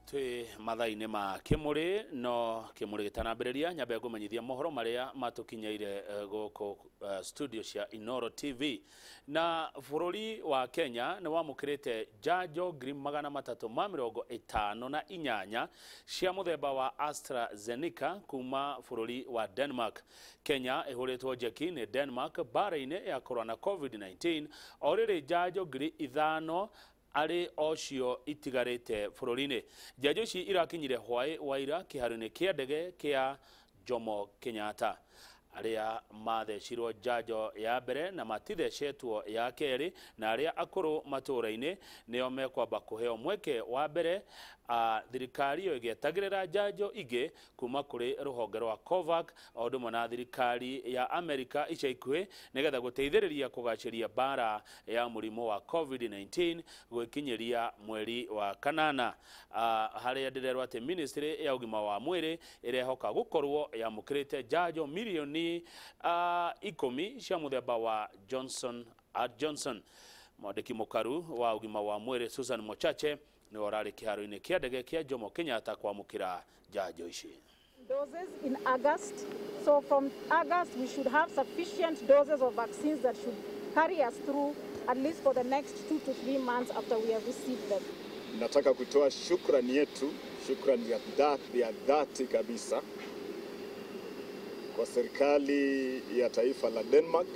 Twi mathaa-inĩ ma kĩmũrĩ no kĩmũrĩ gĩtanambĩrĩria nyambe ngũmenyithia mohoro marĩa matũkinyeire gũkũ studio cia Inooro TV. Na bũrũri wa Kenya nĩ wamũkĩrĩte njanjo 358,000 cia mũthemba wa AstraZeneca kuma bũrũri wa Denmark. Kenya ĩhũrĩtwo njeki nĩ Denmark mbara-inĩ ya kũrũa na COVID-19 o rĩrĩ njanjo 5,000 arĩ ocio itigarĩte bũrũri-inĩ. Njanjo ici irakinyire hwaĩ wa ira kĩharo-inĩ kĩa ndege kĩa Jomo Kenyatta. Arĩa mathecirwo njanjo ya mbere na matithecetwo ya kerĩ na arĩa akũrũ matũũra-inĩ nĩo mekwamba kũheo mweke wa mbere, thirikari ĩyo ĩgĩetagĩrĩra njanjo ingĩ kuma kũrĩ rũhonge rwa COVAX o ũndũ ũmwe na thirikari ya Amerika ica ikuhĩ nĩgetha gũteithĩrĩria kũgacĩria mbara ya mũrimũ wa COVID-19 gwĩkinyĩria mweri wa kanana. Harĩa ndĩrerwo atĩ ministry ya ũgima wa mwĩrĩ ĩrehoka gũkorwo yamũkĩrĩte njanjo mirioni 10 cia mũthemba wa Johnson Johnson. Mwandĩki mũkaru wa ũgima wa mwĩrĩ Susan Mochache nĩwe ũrarĩ kĩharo-inĩ kĩa ndege kĩa Jomo Kenyatta kwamũkĩra njanjo ici. Doses in August. So from August, we should have sufficient doses of vaccines that should carry us through at least for the next 2 to 3 months after we have received them. Nataka kutoa shukrani yetu, shukrani ya dhati kabisa kwa serikali ya taifa la Denmark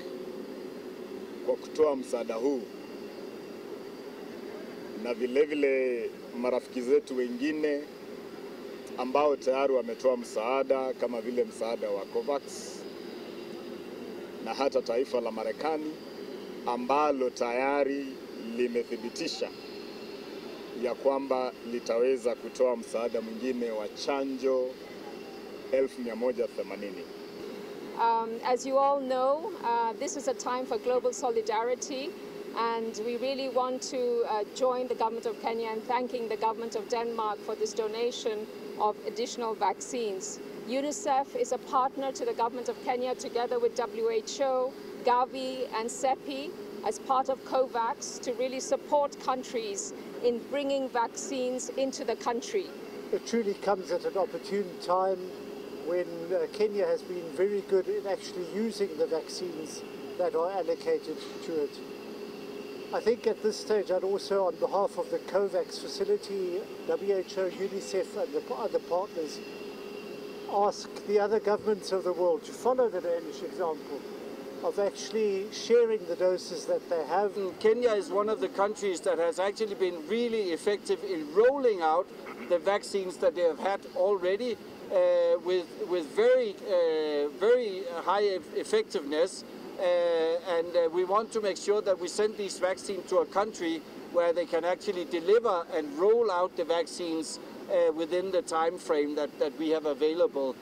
kwa kutoa msaada huu, na vile vile marafiki zetu wengine ambao tayari wametoa msaada kama vile msaada wa COVAX, na hata taifa la Marekani ambalo tayari limethibitisha ya kwamba litaweza kutoa msaada mwingine wa chanjo 180,000. As you all know, this is a time for global solidarity, and we really want to join the government of Kenya in thanking the government of Denmark for this donation of additional vaccines. UNICEF is a partner to the government of Kenya together with WHO, Gavi and CEPI as part of COVAX to really support countries in bringing vaccines into the country. It truly comes at an opportune time when Kenya has been very good in actually using the vaccines that are allocated to it. I think at this stage I'd also, on behalf of the COVAX facility, WHO, UNICEF and the other partners, ask the other governments of the world to follow the Danish example of actually sharing the doses that they have. Kenya is one of the countries that has actually been really effective in rolling out the vaccines that they have had already with very, very high effectiveness. And we want to make sure that we send these vaccines to a country where they can actually deliver and roll out the vaccines within the time frame that we have available.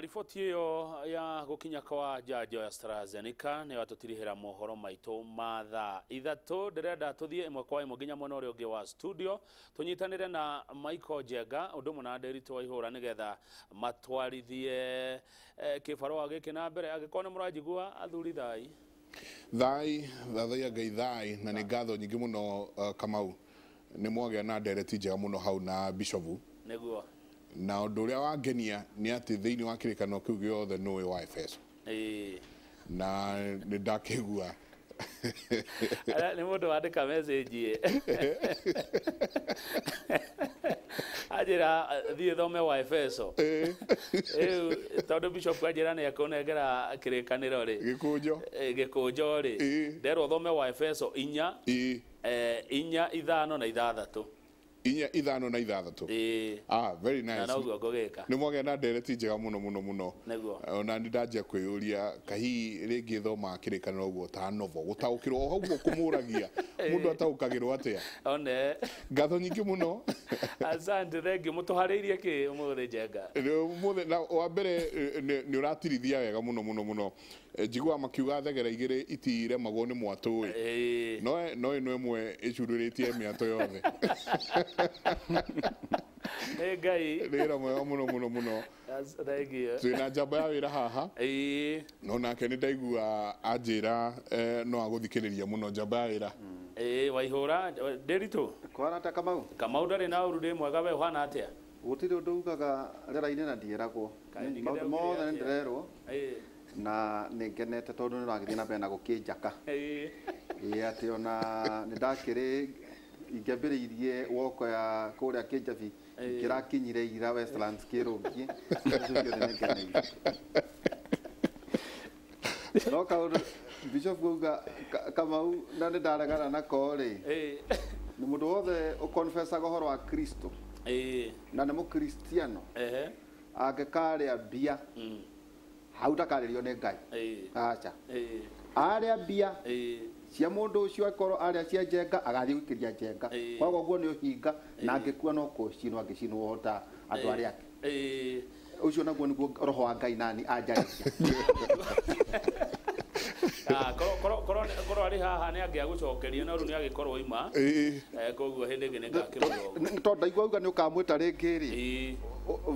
Riboti ĩyo ya gũkinya kwa njanjo ya AstraZeneca nĩyo yatũtirihĩra mohoro maitũ ma thaa 3. Ndĩrenda tũthiĩ ĩmwe kwa ĩmwe nginya mwena ũrĩa ũngĩ wa studio tũnyitanĩre na Michael Njenga ũndũ ũmwe na Nderitu wa Ihũra nĩgetha matwarithie kĩbarũa gĩkĩ na mbere. Angĩkorwo nĩ mũranjigua athuri, thai thai thathaiya Ngai thai, na nĩ ngatho nyingĩ mũno. Kamau, nĩ mwagĩa na ndereti njega mũno hau na Bishofu nĩguo, na ũndũ ũrĩa wangenia nĩ atĩ thĩinĩ wa kĩrĩkanĩro kĩu gĩothe nũĩ wa Efeso na nĩ ndakĩigua. Nĩ mũndũ wandĩka message anjĩra thiĩ thome wa Efeso. Rĩu tondũ Bishop anjĩra nĩ ekũnengera kĩrĩkanĩro rĩ, gĩkũnjo, gĩkũnjo rĩ, nderwo thome wa Efeso 4 4 5 na 6. 4 5 na 6. Ah, very nice. Na noguo ngũgĩka. Nĩ mwagĩa na ndereti njega mũno mũno mũno. Nĩguo. Ona nĩ ndanjia kwĩyũria kahi rĩngĩ thoma kĩrĩkanĩro ũguo ta novel gũtaũkĩrwo o hau ũguo kũmũragia mũndũ ataũkagĩrwo atĩa. One. Ngatho nyingĩ mũno. Asante, thank you. Mũtũharĩirie kĩ ũmũthĩ Njenga? Ũmũthĩ na wa mbere nĩ ũratirithia wega mũno mũno mũno. Njiguaga makiuga thegera igĩrĩ itiremagwo nĩ mwatũ ĩ. No ĩno ĩmwe ĩcurũrĩtie mĩatũ yothe. Nĩ Ngai. Nĩ wĩra mwega mũno mũno mũno. Thank you. Twĩna njamba ya wĩra haha. No nake nĩ ndaigua anjĩra no agũthikĩrĩria mũno njamba ya wĩra. Waihura Nderitu kwana ta Kamau. Kamau ndari na uru ndi mwega we uhana atia? Gutiri undu ugaga rĩera-inĩ na ndieragwo. Maũndũ mothe nĩ ndĩrerwo. Na nĩ ngenete tondũ nĩ ũragĩthiĩ na mbere na gũkĩnjaka. Atĩ ona nĩ ndakĩrĩ ingĩambĩrĩirie woko ya kũrĩa Kĩnjabi kĩrakinyire ira Westlands kĩrũngie. Ũcio nĩ ngeneire. No kaũndũ Bishop auga Kamau na nĩ ndaregana nako rĩ. Nĩ mũndũ wothe ũkonfesaga ũhoro wa Kristo. Na nĩ mũkristiano angĩkarĩa mbia hau ndakarĩrio nĩ Ngai. Aca arĩa mbia cia mũndũ ũcio akorwo arĩa cia njenga agathiĩ gũikĩria njenga koguo ũguo nĩ ũhinga na angĩkua no kũcinwo angĩcinwo ta andũ arĩa angĩ. Ũcio naguo nĩguo roho wa Ngai nani anjarĩria. Korwo arĩ haha nĩ angĩagũcokeria no rĩu nĩ agĩkorwo ima koguo hĩndĩ ĩngĩ nĩ ngakĩmũronga. Tondũ ndaigua auga nĩ ũkamwĩta rĩngĩ rĩ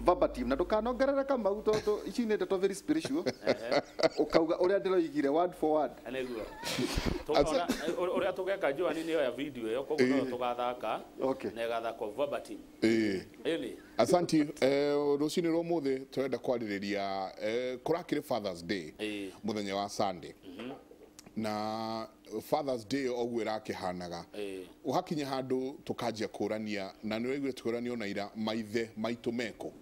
verbatim na ndũkanongerere Kamau tondũ ici nĩ ndeto very spiritual. Ũkauga ũrĩa ndĩroigire word for word. Nĩguo ũrĩa tũgeka Joan nĩ oya video ĩyo koguo no tũgathaka na ĩgathakwo verbatim. Asanti. Rũcinĩ rwa ũmũthĩ tũrenda kwarĩrĩria kũrakĩrĩ Father's Day mũthenya wa Sunday. Na Father's Day oguo ĩrakĩhanaga ũhakinya handũ tũkanjia kũrania na nĩ ũraiguire tũkĩũranio na ira maithe maitũ meko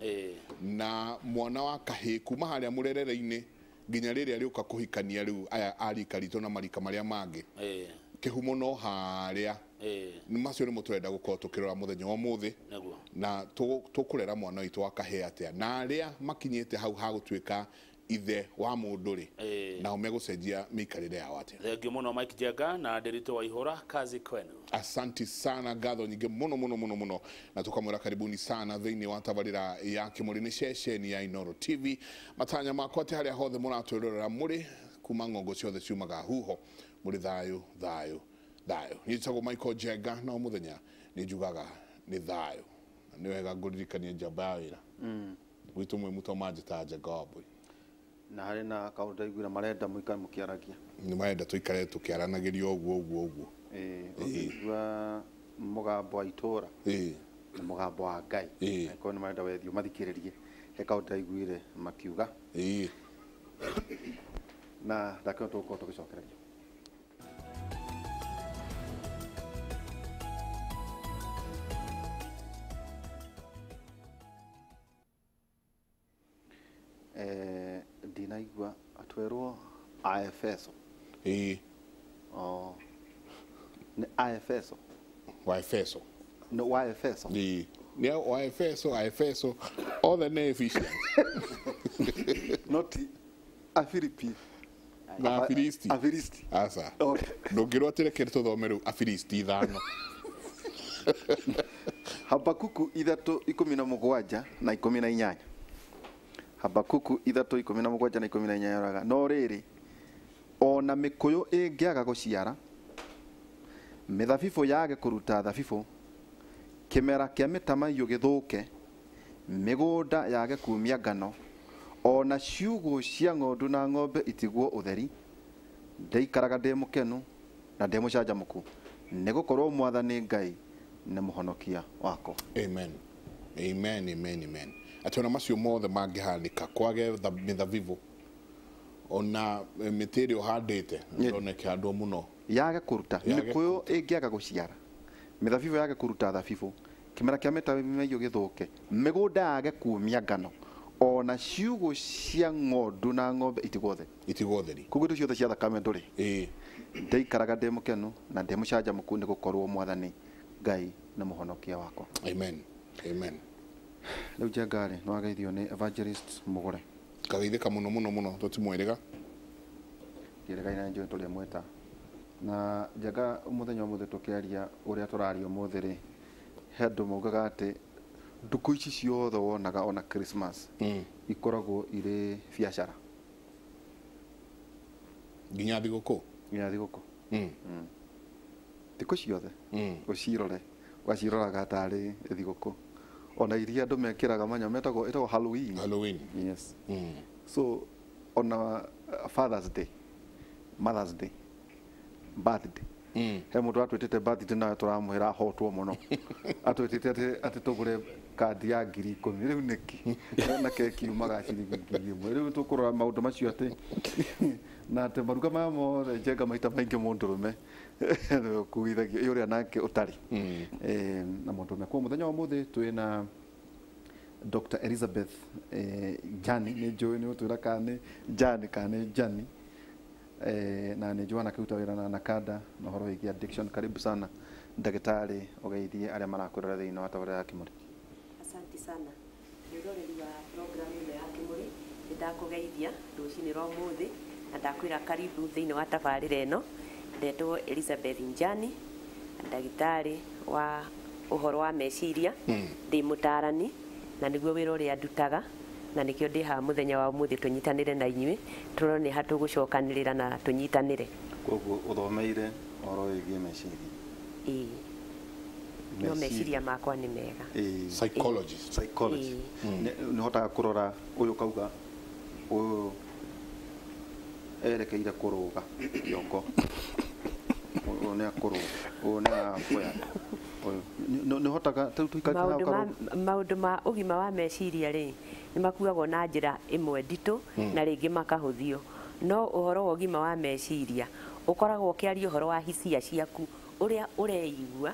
na mwana wa kahĩĩ kuma harĩa mũrerere-inĩ nginya rĩrĩa rĩũka kũhikania rĩu aya a rika ritũ na marika marĩa mangĩ kĩhumo no harĩa macio nĩmo tũrenda gũkorwo tũkĩrora mũthenya wa ũmũthĩ na tũkũrera mwana witũ wa kahĩĩ atĩa na arĩa makinyĩte hau ha gũtuĩka ithe wa mũndũ rĩ nao megũcenjia mĩikarĩre yao atĩa. Thengiũ mũno Mike Njenga na Nderitu Waihura, kazi kwenu. Asanti sana, ngatho nyingĩ mũno mũno mũno mũno na tukamwĩra karibuni sana thĩinĩ wa tabarĩra ya Kĩmũrĩ nĩ ceceni ya Inooro TV. Matanya makwa atĩ harĩa hothe mũratwĩrorera mũrĩ kuma ng'ongo ciothe ciumaga huho mũrĩ thayũ thayũ thayũ. Niĩ njĩtagwo Michael Njenga na o mũthenya nĩ njugaga nĩ thayũ na nĩ wega ngũririkanie njamba ya wĩra gwitũ mwĩ mũto manjĩtaga Njenga wa Mbũri. Na harĩ na kaũndũ ndaiguire marenda mũikare mũkĩaragia. Nĩ marenda tũikare tũkĩaranagĩria ũguo ũguo ũguo. Ũkĩigua mũgambo wa itũra na mũgambo wa Ngai. Angĩkorwo nĩ marenda wethiĩ ũmathikĩrĩrie he kaũndũ ndaiguire makiuga. Na ndakĩona tũgũkorwo tũgĩcokereria. Ndinaigua atwerwo Aefeso. Oh. Nĩ Aefeso. Wa Efeso. No, wa Efeso. Nĩ wa Efeso, Aefeso, othe nĩ Ephesians. Not Afilipi. Na Afilisti. Afilisti. Aca. Ndũngĩrwo atĩ reke tũthome rĩu Afilisti 5. Habakuku 3:17 na 18. Habakuku 3:17 na 18 raga no rĩrĩ ona mĩkũyũ ĩngĩaga gũciara mĩthabibũ yage kũruta thabibũ kĩmera kĩa mĩtamaiyũ gĩthũke mĩgũnda yage kumia ngano ona ciugũ cia ng'ondu na ng'ombe itigwo ũtheri ndĩikaraga ndĩ mũkenu na ndĩ mũcanjamũku nĩgũkorwo Mwathani Ngai nĩ mũhonokia wakwa. Amen. Amen, amen, amen. Atĩ ona macio mothe mangĩhanĩka kwage mĩthabibũ ona mĩtĩ ĩrĩa ũhandĩte ndona ĩkĩhandwo mũno yage kũruta mĩkũyũ ĩngĩaga gũciara mĩthabibũ yage kũruta thabibũ kĩmera kĩa mĩtamaiyũ gĩthũke mĩgũnda yage kumia ngano ona ciugũ cia ng'ondu na ng'ombe itigwo theri itigwo theri koguo indo ciothe cia thakame ndũrĩ ndĩikaraga ndĩ mũkenu na ndĩ mũcanjamũku nĩgũkorwo Mwathani Ngai nĩ mũhonokia wakwa. Amen. Amen. Rĩu Njenga rĩ nĩ wageithio nĩ Evangelist Mũgũre. Kageithĩka mũno mũno mũno tũtimwĩrĩga. Kĩrĩga na njũĩ tũrĩa mwĩta. Na Njenga mũthenya ũmũthĩ tũkĩaria ũrĩa tũraria ũmũthĩ rĩ he andũ maugaga atĩ ndukũ ici ciothe wonaga ona Christmas ikoragwo irĩ biacara. Nginya thigũkũ? Nginya thigũkũ. Thikũ ciothe ũcirore ũgaciroraga tarĩ thigũkũ. Ona iria andũ mekĩraga manya metagwo ĩtagwo Halloween. Halloween. Yes. So ona Father's Day, Mother's Day, birthday. He mũndũ atwĩtĩte birthday nawe tũramwĩra ahotwo mũno. Atwĩtĩte atĩ tũgũre kandi ya 10,000 rĩu nĩkĩ na keki yumaga ciringi 1,000. Rĩu tũkũrora maũndũ macio atĩ na atĩ maruga maya mothe Njenga maita maingĩ mũndũrũme nĩwe ũkuithagio ũrĩa nake ũtarĩ na mũndũrũme. Kwa mũthenya wa ũmũthĩ twĩna Dr. Elizabeth Jani, nĩ njũĩ nĩ ũtwĩra kana nĩ Jani kana nĩ Jani, na nĩ njũĩ anakĩruta wĩra na Nakada na ũhoro wĩgiĩ addiction. Karibu sana ndagĩtarĩ, ũgeithie arĩa marakwĩrora thĩinĩ wa tabarĩra ya Kĩmũrĩ. Asante sana mwĩroreri wa program ĩno ya Kĩmũrĩ, nĩ ndakũgeithia rũcinĩ rwa ũmũthĩ na ndakwĩra karibu thĩinĩ wa tabarĩra ĩno. Ndetwo Elizabeth Njani, ndagĩtarĩ wa ũhoro wa meciria, ndĩ mũtaarani na nĩguo wĩra ũrĩa ndutaga, na nĩkĩo ndĩ haha mũthenya wa ũmũthĩ tũnyitanĩre na inyuĩ tũrone nĩ ha tũgũcokanĩrĩra na tũnyitanĩre. Koguo ũthomeire ũhoro wĩgiĩ meciria? Ĩĩ, no meciria makwa nĩ mega. Psychologist. Psychologist. Nĩ hotaga kũrora ũyũ kauga ũyũ erekeire kũrũga kĩongo, ũyũ nĩ akũrũga, ũyũ nĩ akoya, ũyũ nĩ hotaga. Maũndũ ma ũgima wa meciria rĩ nĩ makuagwo na njĩra ĩmwe nditũ na rĩngĩ makahũthio, no ũhoro wa ũgima wa meciria ũkoragwo ũkĩaria ũhoro wa hisia ciaku, ũrĩa ũreigua,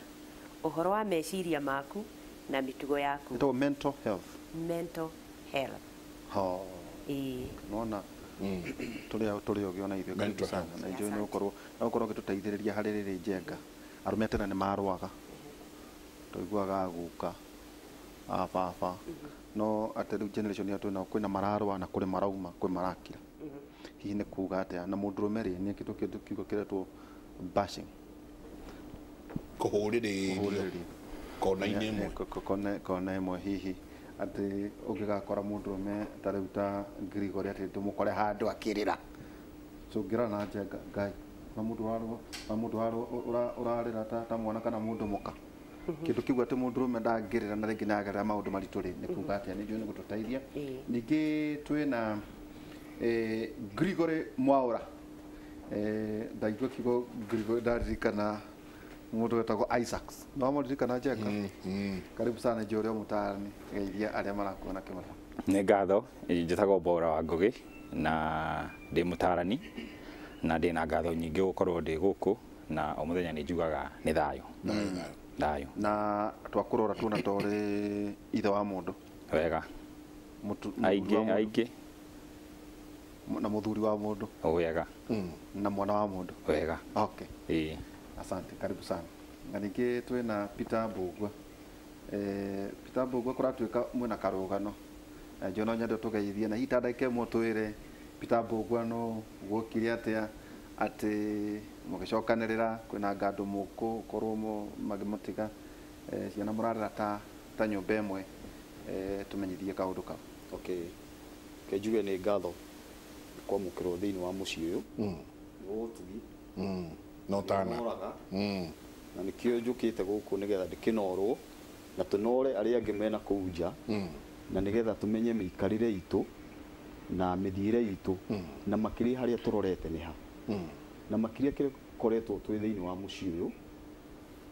ũhoro wa meciria maku na mĩtugo yaku. Ĩtagwo mental health. Mental health. Ho. Ĩĩ. Nona tũrĩ ogĩ ona ithuĩ karibu sana na njũĩ nĩ ũkorwo na ũkorwo ũgĩtũteithĩrĩria harĩ rĩrĩ Njenga. Arũme tene nĩ marũaga, tũiguaga guka a baba, no atĩ rĩu generation ĩyo twĩnayo kwĩna mararũa na kũrĩ marauma, kwĩ marakira. Hihi nĩ kuga atĩa? Na mũndũrũme rĩ nĩ kĩndũ kĩndũ kiugo kĩretwo bashing, kũhũrĩrĩrio kona-inĩ ĩmwe, kona ĩmwe. Hihi atĩ ũngĩgakora mũndũrũme ta rĩu ta Gregory atĩ ndũmũkore handũ akĩrĩra, tũngĩrora na Njenga Ngai na mũndũ ũrarĩra ta mwana kana mũndũ mũka, kĩndũ kĩu atĩ mũndũrũme ndangĩrĩra na rĩngĩ nĩagerera maũndũ maritũ rĩ nĩ kuga atĩa? Nĩ njũĩ nĩ gũtũteithia. Ningĩ twĩna Gregory Mwaura. Ndaigua kiugo Gregory ndaririkana mũndũ wetagwo Isaacs, no mũririkana Njenga? Karibu sana njũĩ ũrĩa mũtaarani, geithia arĩa marakuona Kĩmũrĩ. Nĩ ngatho, njĩtagwo Mwaura wa Ngũgĩ na ndĩ mũtaarani na ndĩ na ngatho nyingĩ gũkorwo ndĩ gũkũ, na o mũthenya nĩ njugaga nĩ thayũ. Thayũ. Na twakũrora tuona ta ũrĩ ithe wa mũndũ. Wega. Aingĩ aingĩ. Na mũthuri wa mũndũ. Wega. Na mwana wa mũndũ. Wega. Okay. Ĩĩ. Asante, karibu sana. Na ningĩ twĩna Peter Mbugua. Peter Mbugua kũratuĩka mwĩna karũgano. Na njũĩ no nyende tũgeithie na hihi ta ndagĩka ĩmwe twĩre Peter Mbugua no gwokire atĩa atĩ mũgĩcokanĩrĩra kwĩna ngandũ mũkũkorwo magĩmũtiga ciana mũrarera ta nyũmba ĩmwe, tũmenyithie kaũndũ kau. Okay. Ke njuge nĩ ngatho kwamũkĩrwo thĩinĩ wa mũciĩ ũyũ. Nĩ ũtugi. No tana. Na nĩkĩo njũkĩte gũkũ nĩgetha ndĩkĩnorwo na tũnore arĩa angĩ mena kũu nja, na nĩgetha tũmenye mĩikarĩre itũ na mĩthiĩre itũ na makĩria harĩa tũrorete nĩ ha, na makĩria kĩrĩa koretwo twĩ thĩinĩ wa mũciĩ ũyũ.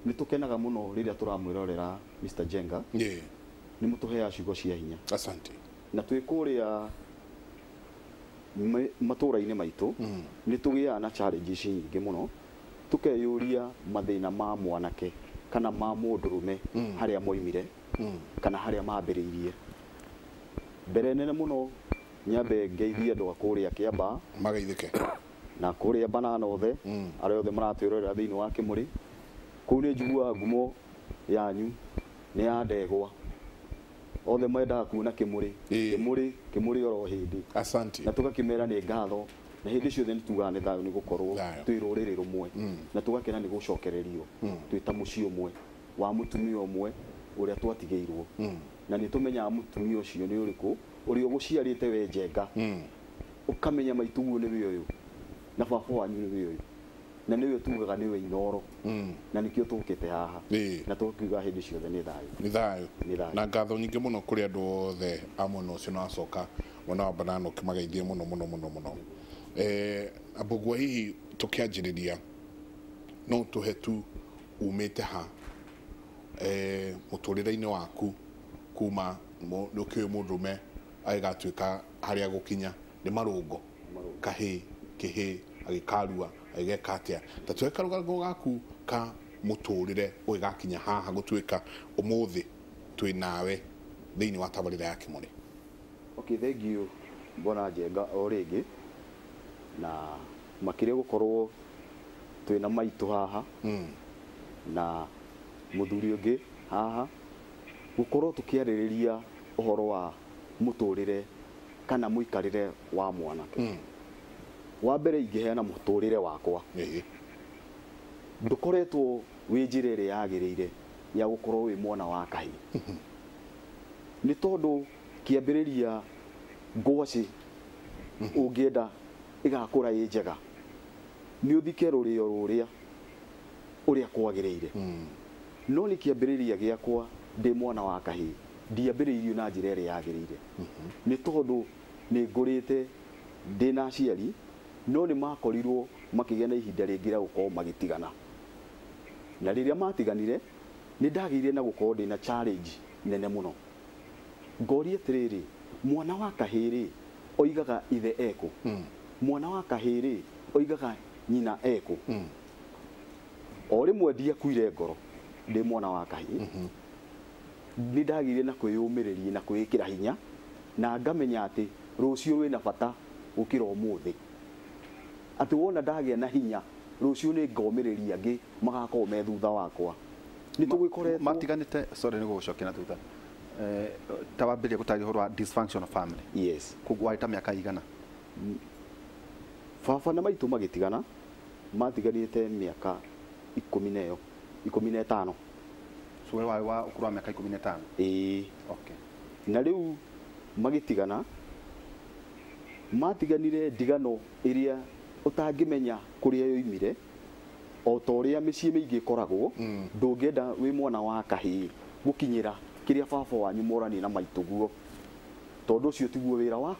Nĩ tũkenaga mũno rĩrĩa tũramwĩrorera Mr. Njenga. Nĩ mũtũheaga ciugo cia hinya. Asante. Na twĩ kũrĩa matũra-inĩ maitũ nĩ tũgĩaga na challenges nyingĩ mũno, tukeyũria mathĩna ma mwanake kana ma mũndũrũme harĩa moimire kana harĩa mambĩrĩirie. Mbere nene mũno nyambe ngeithie andũ a kũrĩa Kĩambaa mageithĩke na kũrĩa Banana othe arĩa othe maratwĩrorera thĩinĩ wa Kĩmũrĩ. Kũu nĩ njiguaga ngumo yanyu nĩ ya ndegwa, othe mendaga kuona Kĩmũrĩ Kĩmũrĩ Kĩmũrĩ oro hĩndĩ. Asante. Na tũgakĩmera nĩ ngatho na hĩndĩ ciothe nĩ tugaga nĩ thayũ nĩ gũkorwo twĩ rũrĩrĩ rũmwe, na tũgakena nĩ gũcokererio twĩ ta mũciĩ ũmwe wa mũtumia ũmwe ũrĩa twatigĩirwo, na nĩ tũmenyaga mũtumia ũcio nĩ ũrĩkũ ũrĩa ũgũciarĩte we Njenga, ũkamenya maituguo nĩwe ũyũ na baba wanyu nĩwe ũyũ na nĩwe tugaga nĩwe Inoro, na nĩkĩo tũkĩte haha na tũkiuga hĩndĩ ciothe nĩ thayũ. Nĩ thayũ. Na ngatho nyingĩ mũno kũrĩ andũ othe a mwena ũcio na wacoka mwena wa Banana ũkĩmageithie mũno mũno mũno mũno. Mbugua, hihi tũkĩanjĩrĩria No tũhe tu umĩte ha mũtũrĩre-inĩ waku kuma nĩũkĩũĩ mũndũrũme agĩgatuĩka harĩa gũkinya nĩ marũngo kahĩ kĩhĩ agĩkarua agĩgeka atĩa ta tũhe karũgango gaku ka mũtũrĩre ũgĩgakinya haha gũtuĩka ũmũthĩ twĩ nawe thĩinĩ wa tabarĩra ya Kĩmũrĩ. Okay, thank you Bwana Njenga o rĩngĩ na makĩria gũkorwo twĩna maitũ haha na mũthuri ũngĩ haha gũkorwo tũkĩarĩrĩria ũhoro wa mũtũrĩre kana mũikarĩre wa mwanake. Wa mbere ingĩheana mũtũrĩre wakwa ndũkoretwo wĩ njĩra ĩrĩa yagĩrĩire ya gũkorwo wĩ mwana wa kahĩĩ nĩ tondũ kĩambĩrĩria ngwacĩ ũngĩenda ĩgakũra ĩ njega nĩ ũthike rũrĩo rũrĩa ũrĩa kwagĩrĩire no nĩ kĩambĩrĩria gĩakwa ndĩ mwana wa kahĩĩ ndiambĩrĩirio na njĩra ĩrĩa yagĩrĩire nĩ tondũ nĩ ngũrĩte ndĩ na aciari no nĩ makorirwo makĩgĩa na ihinda rĩngĩ rĩa gũkorwo magĩtigana na rĩrĩa matiganire nĩ ndagĩire na gũkorwo ndĩ na challenge nene mũno ngoria atĩrĩrĩ mwana wa kahĩĩ rĩ oigaga ithe ekũ mwana wa kahĩĩ rĩ oigaga nyina ekũ o rĩmwe ndiakuire ngoro ndĩ mwana wa kahĩĩ nĩ ndagĩire na kwĩyũmĩrĩria na kwĩĩkĩra hinya na ngamenya atĩ rũciũ rwĩna bata gũkĩra ũmũthĩ atĩ wona ndagĩa na hinya rũciũ nĩ ngomĩrĩria angĩ magakorwo me thutha wakwa nĩ tũgĩkoretwo matiganĩte sorry nĩ gũgũcokia na thutha ta wambĩrĩria gũtarĩria ũhoro wa dysfunctional family. Yes. Koguo warĩ ta mĩaka igana? Baba na maitũ magĩtigana matiganĩte mĩaka 15. So we warĩ wa ũkũrũ wa mĩaka 15? Ĩĩ. Okay. Na rĩu magĩtigana matiganire ndigano ĩrĩa ũtangĩmenya kũrĩa yoimire o ta ũrĩa mĩciĩ mĩingĩ ĩkoragwo ndũngĩenda wĩ mwana wa kahĩĩ gũkinyĩra kĩrĩa baba wanyu moranie na maitũ guo tondũ ũcio tiguo wĩra wa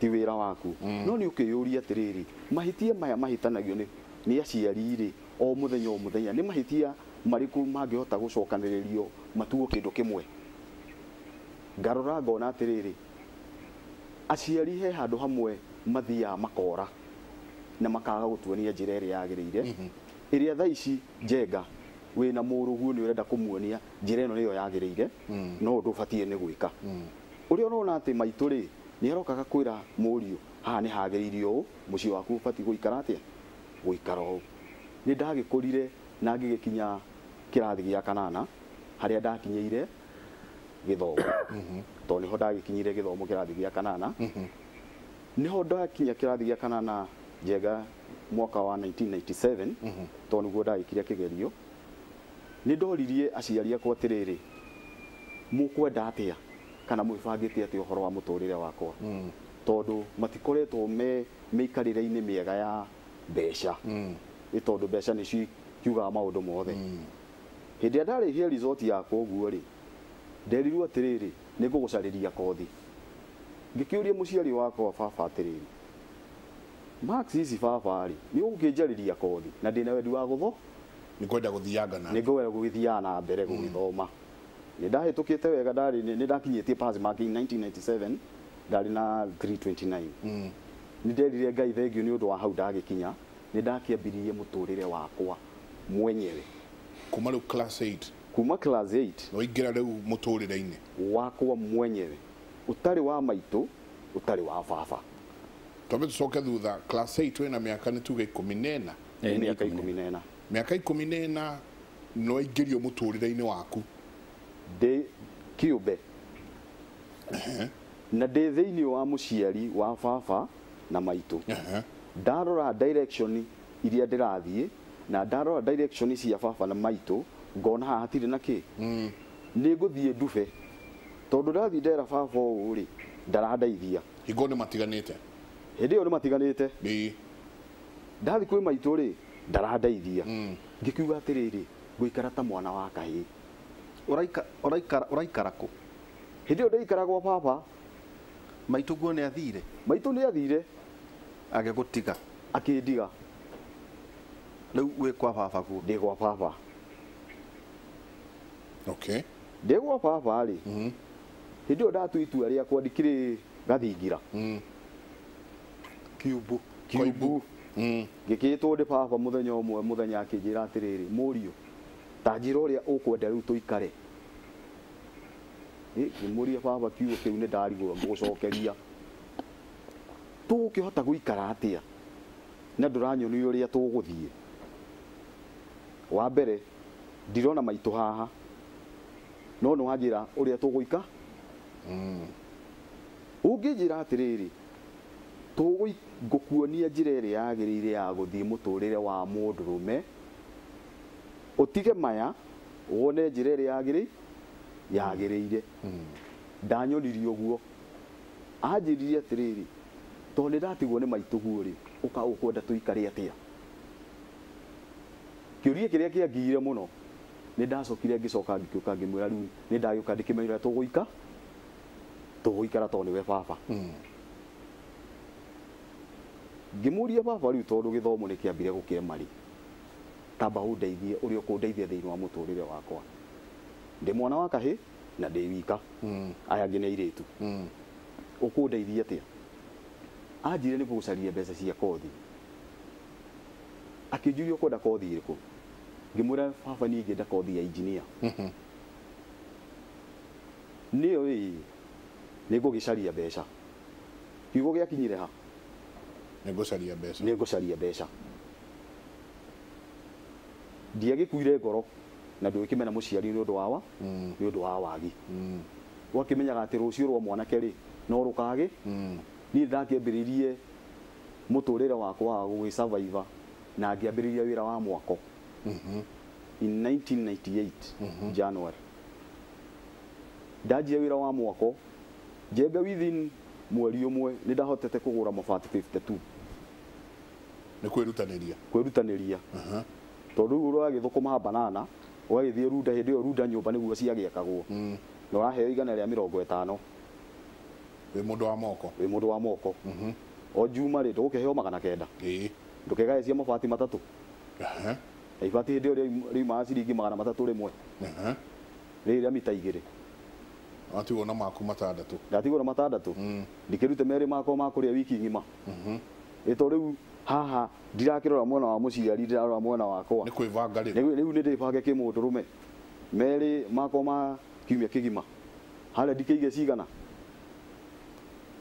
ti wĩra waku no nĩ ũkĩyũria atĩrĩrĩ mahĩtia maya mahĩtanagio nĩ aciari rĩ o mũthenya nĩ mahĩtia marĩkũ mangĩhota gũcokanĩrĩrio matuo kĩndũ kĩmwe ngarora ngona atĩrĩrĩ aciari he handũ hamwe mathiaga makora na makaga gũtuonia njĩra ĩrĩa yagĩrĩire ĩrĩa thaa ici Njenga wĩna mũrũguo nĩ ũrenda kũmuonia njĩra ĩno nĩyo yagĩrĩire no ũndũ ũbatiĩ nĩ gwĩka ũrĩa ũrona atĩ maitũ rĩ nĩ arokaga kwĩra mũriũ haha nĩ hagĩrĩire ũũ mũciĩ waku ũbatiĩ gũikara atĩa gũikara ũũ nĩ ndagĩkũrire na ngĩgĩkinya kĩrathi gĩa kanana harĩa ndakinyĩire gĩthomo tondũ nĩho ndagĩkinyire gĩthomo kĩrathi gĩa kanana nĩho ndakinya kĩrathi gĩa kanana Njenga mwaka wa 1997 tondũ nĩguo ndagĩkire kĩgerio nĩ ndoririe aciari akwa atĩrĩrĩ mũkwenda atĩa kana mwĩbangĩte atĩa ũhoro wa mũtũrĩre wakwa tondũ matikoretwo me mĩikarĩre-inĩ mĩega ya mbeca nĩ tondũ mbeca nĩcio kiugaga maũndũ mothe hĩndĩ ĩrĩa ndarĩhire resort yakwa ũguo rĩ nderirwo atĩrĩrĩ nĩ ngũgũcarĩria kothi ngĩkĩũria mũciari wakwa baba atĩrĩrĩ marks ici baba rĩ nĩ ũgũkĩnjarĩria kothi na ndĩna wendi wa gũtho nĩ kwenda gũthianga na nĩ ngwenda gũgĩthiaga na mbere gũgĩthoma nĩ ndahĩtũkĩte wega ndarĩ nĩ ndakinyĩtie pass mark in 1997 ndarĩ na 329 nĩ nderire Ngai thengiũ nĩ ũndũ wa hau ndagĩkinya nĩ ndakĩambiririe mũtũrĩre wakwa mwenyewe kuma rĩu class 8 kuma class 8 waingĩra rĩu mũtũrĩre-inĩ wakwa mwenyewe ũtarĩ wa maitũ ũtarĩ wa baba twambe tũcoke thutha class 8 wĩna mĩaka nĩ tuge 14 mĩaka 14 mĩaka 14 no waingĩrio mũtũrĩre-inĩ waku ndĩ kĩũmbe na ndĩ thĩinĩ wa mũciari wa baba na maitũ ndarora direction iria ndĩrathiĩ na ndarora direction cia baba na maitũ ngona haha hatirĩ na kĩ nĩ ngũthiĩ ndube tondũ ndathiĩ ndera baba ũũ rĩ ndarandeithia hingo nĩ matiganĩte hĩndĩ ĩyo nĩ matiganĩte ndathiĩ kwĩ maitũ rĩ ndarandeithia ngĩkiuga atĩrĩrĩ ngũikara ta mwana wa kahĩĩ Ũraikara kũ? Hĩndĩ ĩyo ndĩikara gwa baba Maitũ guo nĩ athire? Maitũ nĩ athire agĩgũtiga akĩndiga Rĩu wĩ kwa baba kuo? Ndĩ gwa baba. Okay. Ndĩ gwa baba rĩ, hĩndĩ ĩyo ndatua itua rĩakwa ndikĩrĩ gathingira. Kiumbu. Kiumbu. Ngĩkĩtwo ndĩ baba mũthenya ũmwe, mũthenya akĩnjĩra atĩrĩrĩ, mũriũ, ta njĩra ũrĩa ũkwenda rĩu tũikare. Ngĩmũria baba kiugo kĩu nĩ ndarigwo ngũgũcokeria. Tũgũkĩhota gũikara atĩa na ndũranyonia ũrĩa tũgũthiĩ? Wa mbere ndirona maitũ haha, no nĩ wanjĩra ũrĩa tũgũika. Ũngĩnjĩra atĩrĩrĩ, ngũkuonia njĩra ĩrĩa yagĩrĩire ya gũthiĩ mũtũrĩre wa mũndũrũme, ũtige maya wone njĩra ĩrĩa yagĩrĩire. Ndanyonirie ũguo. Anjĩrire atĩrĩrĩ, tondũ nĩ ndatigwo nĩ maitũguo rĩ, ũka ũkwenda tũikare atĩa? Kĩũria kĩrĩa kĩangiire mũno, nĩ ndacokire ngĩcoka ngĩũka ngĩmwĩra rĩu nĩ ndagĩũka ndĩkĩmenya ũrĩa tũgũikara tondũ nĩwe baba. Ngĩmũria baba rĩu tondũ gĩthomo nĩ kĩambire gũkĩrema rĩ, tamba ũndeithie ũrĩa ũkũndeithia thĩinĩ wa mũtũrĩre wakwa. Ndĩ mwana wa kahĩ na ndĩ wika, aya angĩ nĩ airĩtu. Ũkũndeithia atĩa? Anjĩrire nĩ gũcaria mbeca cia kothi. Akĩnjũria ũkwenda kothi ĩrĩkũ? Ngĩmwĩra baba niĩ ingĩenda kothi ya engineer. Nĩyo ĩ, nĩ ngũgĩcaria mbeca. Kiugo gĩakinyire ha? Nĩ ngũcaria mbeca. Nĩ ngũcaria mbeca. Ndiagĩkuire ngoro na ndũgĩkĩmena mũciari nĩ ũndũ wa nĩ ũndũ wa wagi. Wakĩmenyaga atĩ rũciũ rwa mwanake rĩ no rũkagĩ. Niĩ ndakĩambĩrĩirie mũtũrĩre wakwa wa gũgĩ-survive na ngĩambĩrĩria wĩra wa mwako in 1998 January. Ndanjia wĩra wa mwako njembe within mweri ũmwe nĩ ndahotete kũgũra mabati 52. Nĩ kwĩrutanĩria. Kwĩrutanĩria. Tondũ rĩu ũragĩthũkũma banana ũgagĩthiĩ runda, hĩndĩ ĩyo runda nyũmba nĩguo ciagĩakagwo. Na ũraheo 150. Wĩ mũndũ wa moko. Wĩ mũndũ wa moko. O juma rĩ ndũgũkĩheo 900. Ndũkegae cia mabati matatũ. Na ibati hĩndĩ ĩyo riumaga ciringi 300 rĩmwe. Rĩrĩa mita 2. Watigwo na maku matandatũ. Ndatigwo na matandatũ. Ndikĩrute merĩ makwa ma kũrĩa wiki ng'ima. Ĩ to rĩu haha ndirakĩrora mwena wa mũciari, ndĩrarora mwena wakwa. Nĩ kwĩbanga rĩu. Rĩu nĩ ndĩbange kĩmũndũrũme. Merĩ makwa ma kiumia kĩgima. Harĩa ndikĩige cigana?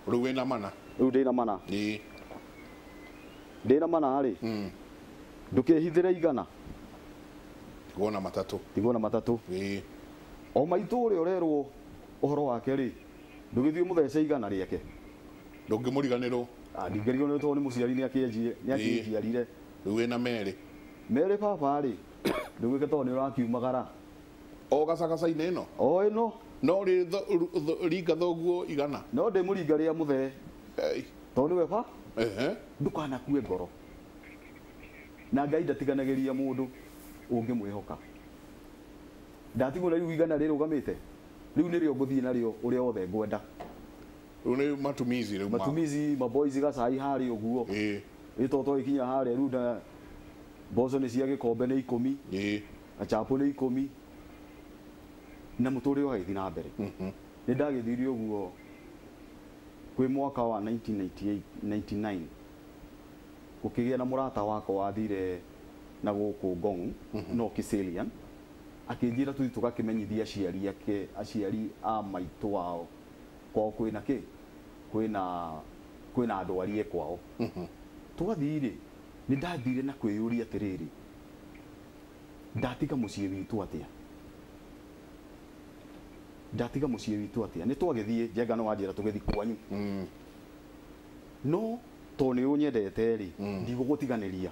Rĩu wĩna mana. Rĩu ndĩna mana. Ĩĩ. Ndĩna mana rĩ. Ndũkĩhithĩre 100. Tigwo na matatũ. Tigwo na matatũ. Ĩĩ. O maitũ ũrĩa ũrerwo ũhoro wake rĩ, ndũgĩthiĩ mũthece 100 rĩake. Ndũngĩmũriganĩrwo. Ndingĩriganĩrwo tondũ nĩ mũciari nĩ akĩnjiarire. Rĩu wĩna merĩ. Merĩ baba rĩ, ndũgĩke tondũ nĩ ũrakiumagara. O gacagaca-inĩ ĩno? O ĩno. No rĩ ringa thoguo 100. No ndĩmũringa rĩa mũthee. Tondũ nĩwe ba? Ndũkanakue ngoro. Na Ngai ndatiganagĩria mũndũ ũngĩmwĩhoka. Ndatigwo na rĩu 100 rĩrũgamĩte. Rĩu nĩrĩo ngũthiĩ narĩo ũrĩa wothe ngwenda. Rĩu nĩ matumizi rĩu. Matumizi maboys gacai harĩa ũguo. Ĩ to twakinya harĩa runda mboco nĩ cia gĩkombe nĩ 10. Gachapo nĩ 10. Na mũtũrĩre ũgagĩthiĩ na mbere. Nĩ ndagĩthiire ũguo kwĩ mwaka wa 1998 99 gũkĩgĩa na mũrata wakwa wathire na gũkũ Ngong, no Kiserian, akĩnjĩra tũthiĩ tũgakĩmenyithia aciari ake, aciari a maitũ wao kwao kwĩna kĩ, kwĩna ndwari kwao. Twathiĩ rĩ, nĩ ndathire na kwĩyũria atĩrĩrĩ, ndatiga mũciĩ witũ atĩa? Ndatiga mũciĩ witũ atĩa? Nĩ twagĩthiĩ Njenga no wanjĩra tũgĩthiĩ kwanyu. No tondũ nĩ ũnyendete rĩ, ndigũgũtiganĩria.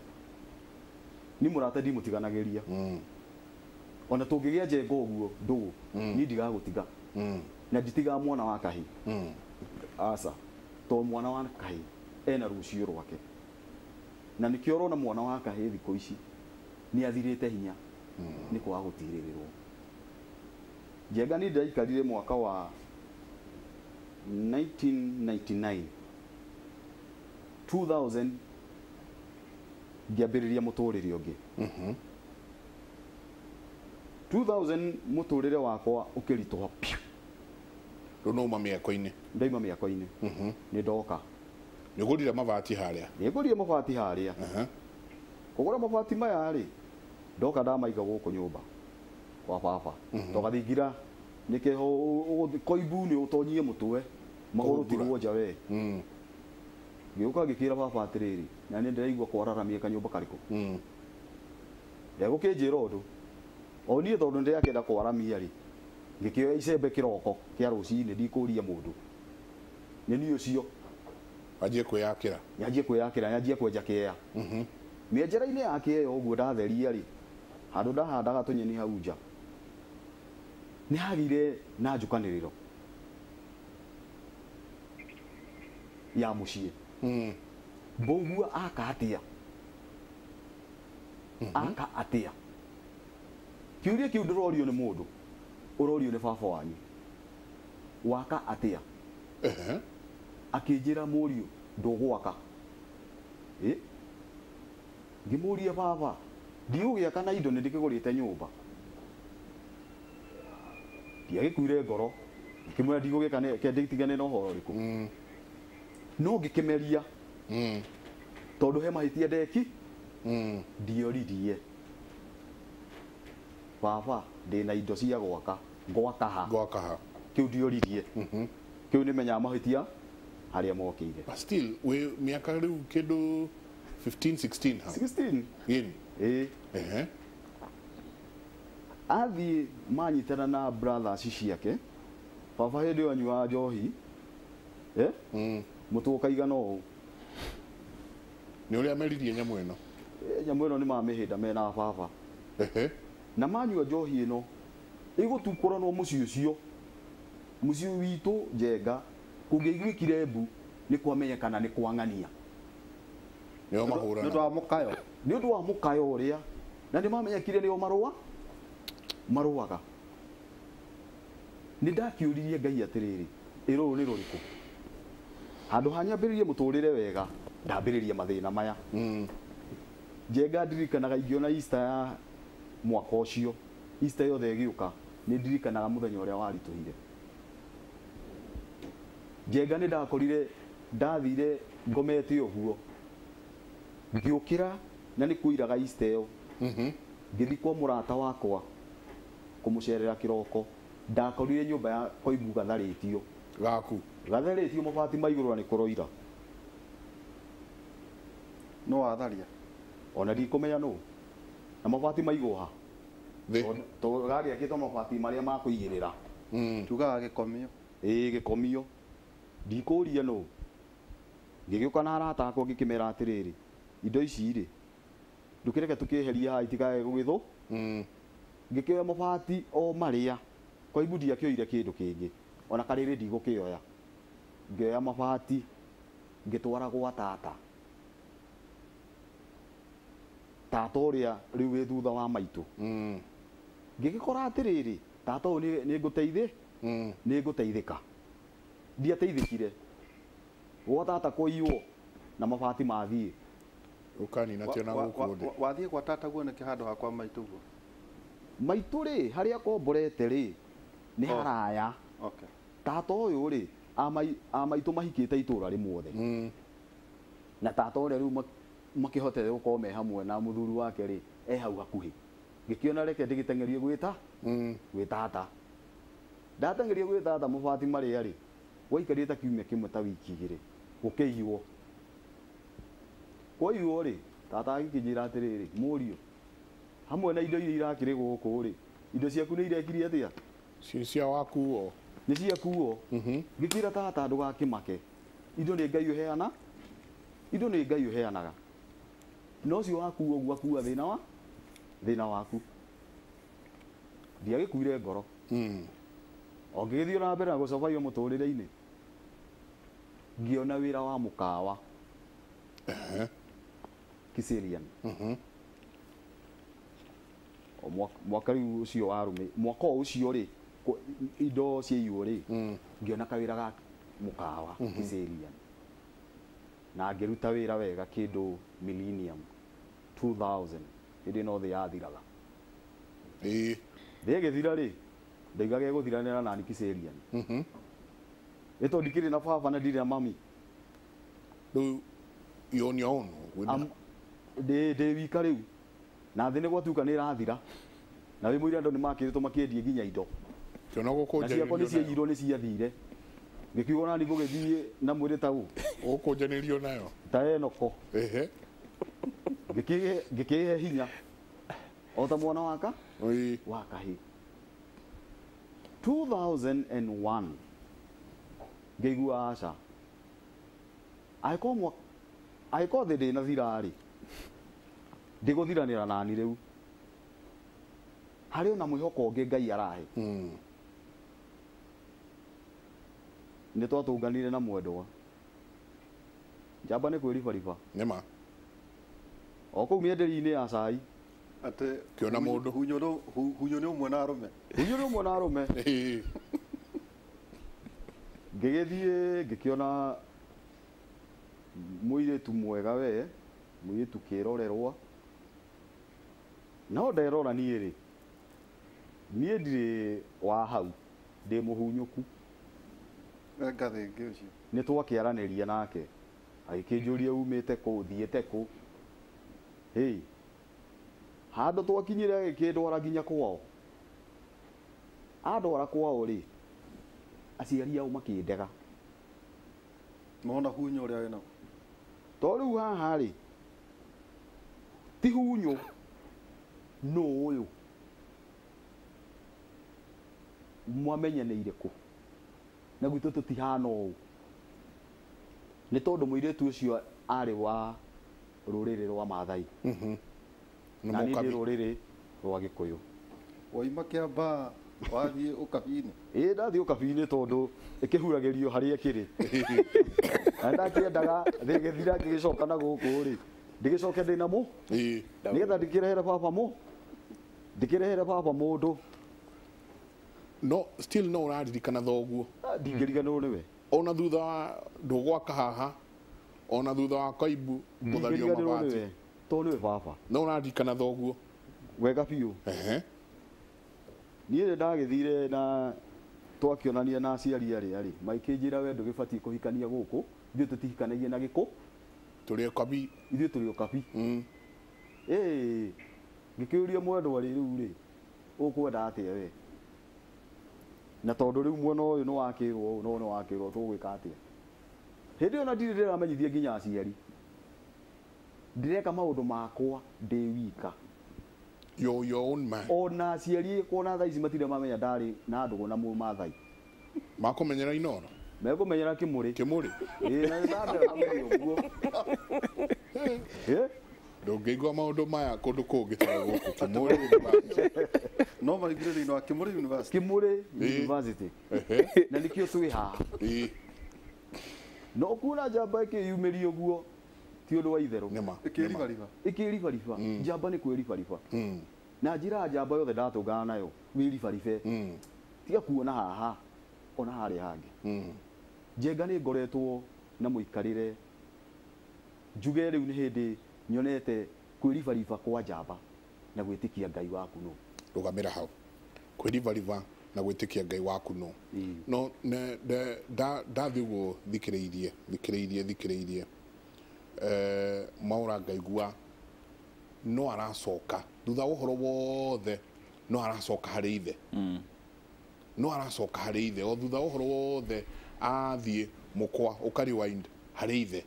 Ni mũrata ndimũtiganagĩria. Ona tũngĩgĩa Njenga ũguo ndũgũ, niĩ ndigagũtiga. Na nditigaga mwana wa kahĩ. Aca, tondũ mwana wa kahĩ ena rũciũ rwake. Na nĩkĩo ũrona mwana wa kahĩ thikũ ici nĩ athirĩte hinya nĩ kwaga gũtirĩrĩrwo. Njenga nĩ ndaikarire mwaka wa 1999 2000 Ngĩambĩrĩria mũtũrĩre ũngĩ. 2000 mũtũrĩre wakwa ũkĩritũha piũ. Rĩu no uma mĩako-inĩ. Ndaima mĩako-inĩ. Nĩ ndoka. Nĩ ũgũrire mabati harĩa? Nĩ ngũrire mabati harĩa. Kũgũra mabati maya rĩ, ndoka ndamaiga gũkũ nyũmba kwa baba. Tũgathingira nĩkĩho koibu nĩ ũtonyie mũtwe magũrũ tigwo nja we. Ngĩũka ngĩkĩra baba atĩrĩrĩ, na nĩ ndĩraigua kwararamia kanyũmba karĩkũ. Ndegũkĩnjĩra ũndũ. O niĩ tondũ ndĩrakĩenda kwaramia rĩ, ngĩkĩoya icembe kĩroko kĩa rũcinĩ ndikũria mũndũ. Nĩ niĩ ũcio. Wanjie kwĩyakĩra. Nyanjie kwĩyakĩra, nyanjie kwenja kĩea. Mĩenjera-inĩ ya kĩea ũguo ndatheria rĩ, handũ ndahandaga tũnyeni hau nja, nĩ hagĩire na njũkanĩrĩro ya mũciĩ. Mbũgua aka atĩa? Aka atĩa? Kĩũria kĩu ndũrorio nĩ mũndũ, ũrorio nĩ baba wanyu. Waka atĩa? Akĩnjĩra mũriũ ndũgwaka. Ngĩmũria baba, ndigũgĩaka na indo nĩ ndĩkĩgũrĩte nyũmba. Ndiagĩkuire ngoro, ngĩmwĩra ndigũgĩka ke nditigane na ũhoro ũrĩkũ. No ngĩkĩmeria tondũ he mahĩtia ndeki ndioririe. Baba, ndĩna indo cia gwaka, gwaka ha. Gwaka ha. Kĩu ndioririe. Kĩu nĩmenyaga mahĩtia harĩa mokĩire. But still, wĩ mĩaka rĩu kĩndũ 15, 16 hau. 16. Gĩni. Ĩĩ. Athiĩ manyitana na brothers ciake, baba hĩndĩ ĩyo anyuaga njohi, mũtwe ũkaigana ũũ. Nĩ ũrĩa meririe nyamũ ĩno? Nyamũ ĩno nĩ mamĩhĩnda mena baba. Na manyua njohi ĩno, ĩgũtukũranwo mũciĩ ũcio. Mũciĩ witũ Njenga, kũngĩaiguĩkire mbu, nĩ kwamenyekana nĩ kwang'ania. Nĩo mahũrana. Nĩ ũndũ wa mũkayo. Nĩ ũndũ wa mũkayo ũrĩa, na nĩ mamenyekire nĩo marũaga. Nĩ ndakĩũririe Ngai atĩrĩrĩ, ĩ rũrũ nĩ rũrĩkũ? Handũ ha nyambĩrĩrie mũtũrĩre wega, ndambĩrĩrie mathĩna maya. Njenga ndirikanaga ingĩona Easter ya mwaka ũcio, Easter yothe ĩgĩũka, nĩ ndirikanaga mũthenya ũrĩa waritũhire. Njenga nĩ ndakorire ndathire ngomete ũguo, ngĩũkĩra na nĩ kũiraga Easter ĩyo. Ngĩthiĩ kwa mũrata wakwa kũmũcerera kĩroko, ndakorire nyũmba ya koibu gatharĩtio. Gaku. Gatharĩtio mabati ma igũrũ na nĩ kũroira. No watharia? Ona ndikũmenya nũ. Na mabati maigwo ha? Thĩ. Tondũ gagĩakĩtwo mabati marĩa ma kũigĩrĩra. Tugaga gĩkomio. Ĩĩ gĩkomio. Ndikũria nũ. Ngĩgĩũka na arata akwa ngĩkĩmera atĩrĩrĩ, indo ici rĩ, ndũkĩreke tũkĩeherie haha itikae gũgĩthũ. Ngĩkĩoya mabati o marĩa, koibu ndiakĩoire kĩndũ kĩngĩ, ona karĩrĩ ndigũkĩoya. Ngĩoya mabati, ngĩtwara gwa tata. Tata ũrĩa rĩu wĩ thutha wa maitũ. Ngĩgĩkora atĩrĩrĩ, tata ũyũ nĩ ngũteithĩ, nĩ ngũteithĩka. Ndiateithĩkire. Gwa tata kũiywo na mabati mathiĩ. Ũkanina tio na gũkũ thĩ. Wathiĩ kwa tata guo nĩkĩ handũ ha kwa maitũ guo? Maitũ rĩ, harĩa akomborete rĩ, nĩ haraya. Tata ũyũ rĩ, a maitũ mahikĩte itũra rĩmwothe. Na tata ũrĩa rĩu makĩhotete gũkorwo me hamwe na mũthuri wake rĩ, e hau hakuhĩ. Ngĩkĩona reke ndĩgĩteng'erie gwĩ tata. Ndateng'erie gwĩ tata mabati marĩa rĩ, gwaikarire ta kiumia kĩmwe ta wiki igĩrĩ, gũkĩiywo. Kwaiywo rĩ, tata agĩkĩnjĩra atĩrĩrĩ, mũriũ, hamwe na indo iria irakĩrĩ gũkũ rĩ, indo ciaku nĩ irekirie atĩa? Cia wakuo. Nĩ ciakuo. Ngĩkĩra tata ndũgakĩmake. Indo nĩ Ngai ũheana, indo nĩ Ngai ũheanaga. No ũcio wakuo ũguo akua thĩna waku. Ndiagĩkuire ngoro. O ngĩgĩthiĩ na mbere na gũcobaio mũtũrĩre-inĩ, ngĩona wĩra wa mũkawa. Kiserian. O mwaka rĩu ũcio warũmĩ, mwaka o ũcio rĩ, indo ciaiywo rĩ, ngĩona kawĩra ga mũkawa Kiserian. Na ngĩruta wĩra wega kĩndũ Millennium. 2000 hĩndĩ ĩno thĩ yathiraga. Thĩ ĩgĩthira rĩ, ndaigaga ĩgũthiranĩra nani Kiserian. Ĩ tondũ ndikĩrĩ na baba na ndirĩ na mami. Rĩu you on your own. Ndĩ wika rĩu. Na thĩ nĩ gwatuĩka nĩ ĩrathira. Na wĩ mũira andũ nĩ makĩrĩtwo makĩendie nginya indo. Kĩona gũkũnjanĩrio. Na ciakwa nĩ ciaiyirwo nĩ ciathire. Ngĩkiuga nani ngũgĩthiĩ na mwĩrĩ ta ũũ. Ũgũkũnjanĩrio nayo. Ta Enoko. Ehe. Ngĩkĩhe hinya. O ta mwana waka? Wa kahĩĩ. 2001 ngĩigua aca. Angĩkorwo thĩ ndĩnathira rĩ, ndĩgũthiranĩra nani rĩu. Harĩ ona mwĩhoko ũngĩ Ngai arahe. Nĩ twatũnganire na mwendwa. Njamba nĩ kwĩribariba. Nĩma. O kũu mĩenderio-inĩ ya cai. Atĩ kĩona mũndũ. Hunyũ nĩ ũmwe na arũme. Hunyũ nĩ ũmwe na arũme. Ngĩgĩthiĩ ngĩkĩona mũirĩtu mwega we, mũirĩtu kĩrorerwa. No nderora niĩ rĩ, niĩ ndirĩ wa hau, ndĩ mũhunyũku. Ngathĩngĩ ũcio. Nĩ twakĩaranĩria nake, agĩkĩnjũria umĩte kũ, thiĩte kũ. Hĩ, handũ twakinyire agĩkĩndwara nginya kwao. Andwara kwao rĩ, aciari ao makĩndega. Mona hunyũ ũrĩa wĩnaguo. To rĩu haha rĩ, ti hunyũ, nũ ũyũ mwamenyanĩire kũ? Na gwitũ tũtihana ũũ. Nĩ tondũ mũirĩtu ũcio arĩ wa rũrĩrĩ rwa Maathai. Na niĩ ndĩ rũrĩrĩ rwa Gĩkũyũ. Waima Kĩambaa wathiĩ ũkabi-inĩ? Ĩĩ ndathiĩ ũkabi-inĩ tondũ ĩkĩhuragĩrio harĩa ĩkĩrĩ. Na ndakĩendaga thĩ ĩgĩthira ngĩgĩcoka na gũkũ rĩ, ndĩgĩcoke ndĩna mũ? Nĩgetha ndĩkĩrehere baba mũ? Ndĩkĩrehere baba mũndũ. No still no ũraririkana thoguo. Ndingĩriganĩrwo nĩwe. Ona thutha wa ndũgwaka haha, ona thutha wa Kaibu gũthario mabati. Tondũ nĩwe baba. No ũraririkana thoguo. Wega biũ. Niĩ nĩ ndagĩthire na twakĩonania na aciari arĩa rĩ, magĩkĩnjĩra we ndũgĩbatiĩ kũhikania gũkũ, ithuĩ tũtihikanagia na gĩkũ. Tũrĩ ũkabi. Ithuĩ tũrĩ ũkabi. Ĩĩ, ngĩkĩũria mwendwa rĩ rĩu rĩ, ũkwenda atĩa we? Na tondũ rĩu mwena ũyũ nĩ wakĩrwo ũũ na ũyũ nĩ wakĩrwo tũgwĩka atĩa? Hĩndĩ ĩyo na ndirĩ ndĩramenyithia nginya aciari. Ndĩreka maũndũ makwa ndĩ wika. You're your own man. Ona aciari kuona thaa ici matirĩ mamenya ndarĩ na ndũgũ na Mũmaathai. Makũmenyera Inooro? Mekũmenyera Kĩmũrĩ. Kĩmũrĩ? Ĩĩ, na nĩndambĩra mamenya ũguo. Ndũngĩigua maũndũ maya kũndũ kũngĩ ta gũkũ Kĩmũrĩ University. No maiguire thĩinĩ wa Kĩmũrĩ University. Kĩmũrĩ University. Na nĩkĩo twĩ haha. No kuona njamba ĩkĩyumĩria ũguo ti ũndũ wa itherũ. Nĩma. Ĩkĩribariba. Ĩkĩribariba. Njamba nĩ kwĩribariba. Na njĩra njamba yothe ndatũngana nayo wĩribaribe. Tiga kuona haha ona harĩa hangĩ. Njenga nĩ ngoretwo na mũikarĩre njuge rĩu nĩ hĩndĩ nyonete kwĩribariba kwa njamba na gwĩtĩkia Ngai waku nũ. Rũgamĩra hau. Kwĩribariba na gwĩtĩkia Ngai waku nũ. No ndathiĩ ũguo thikĩrĩirie Mwaura ngaigua no aracoka thutha wa ũhoro wothe, no aracoka harĩ ithe. No aracoka harĩ ithe o thutha wa ũhoro wothe athiĩ mũkwa ũka rewind harĩ ithe.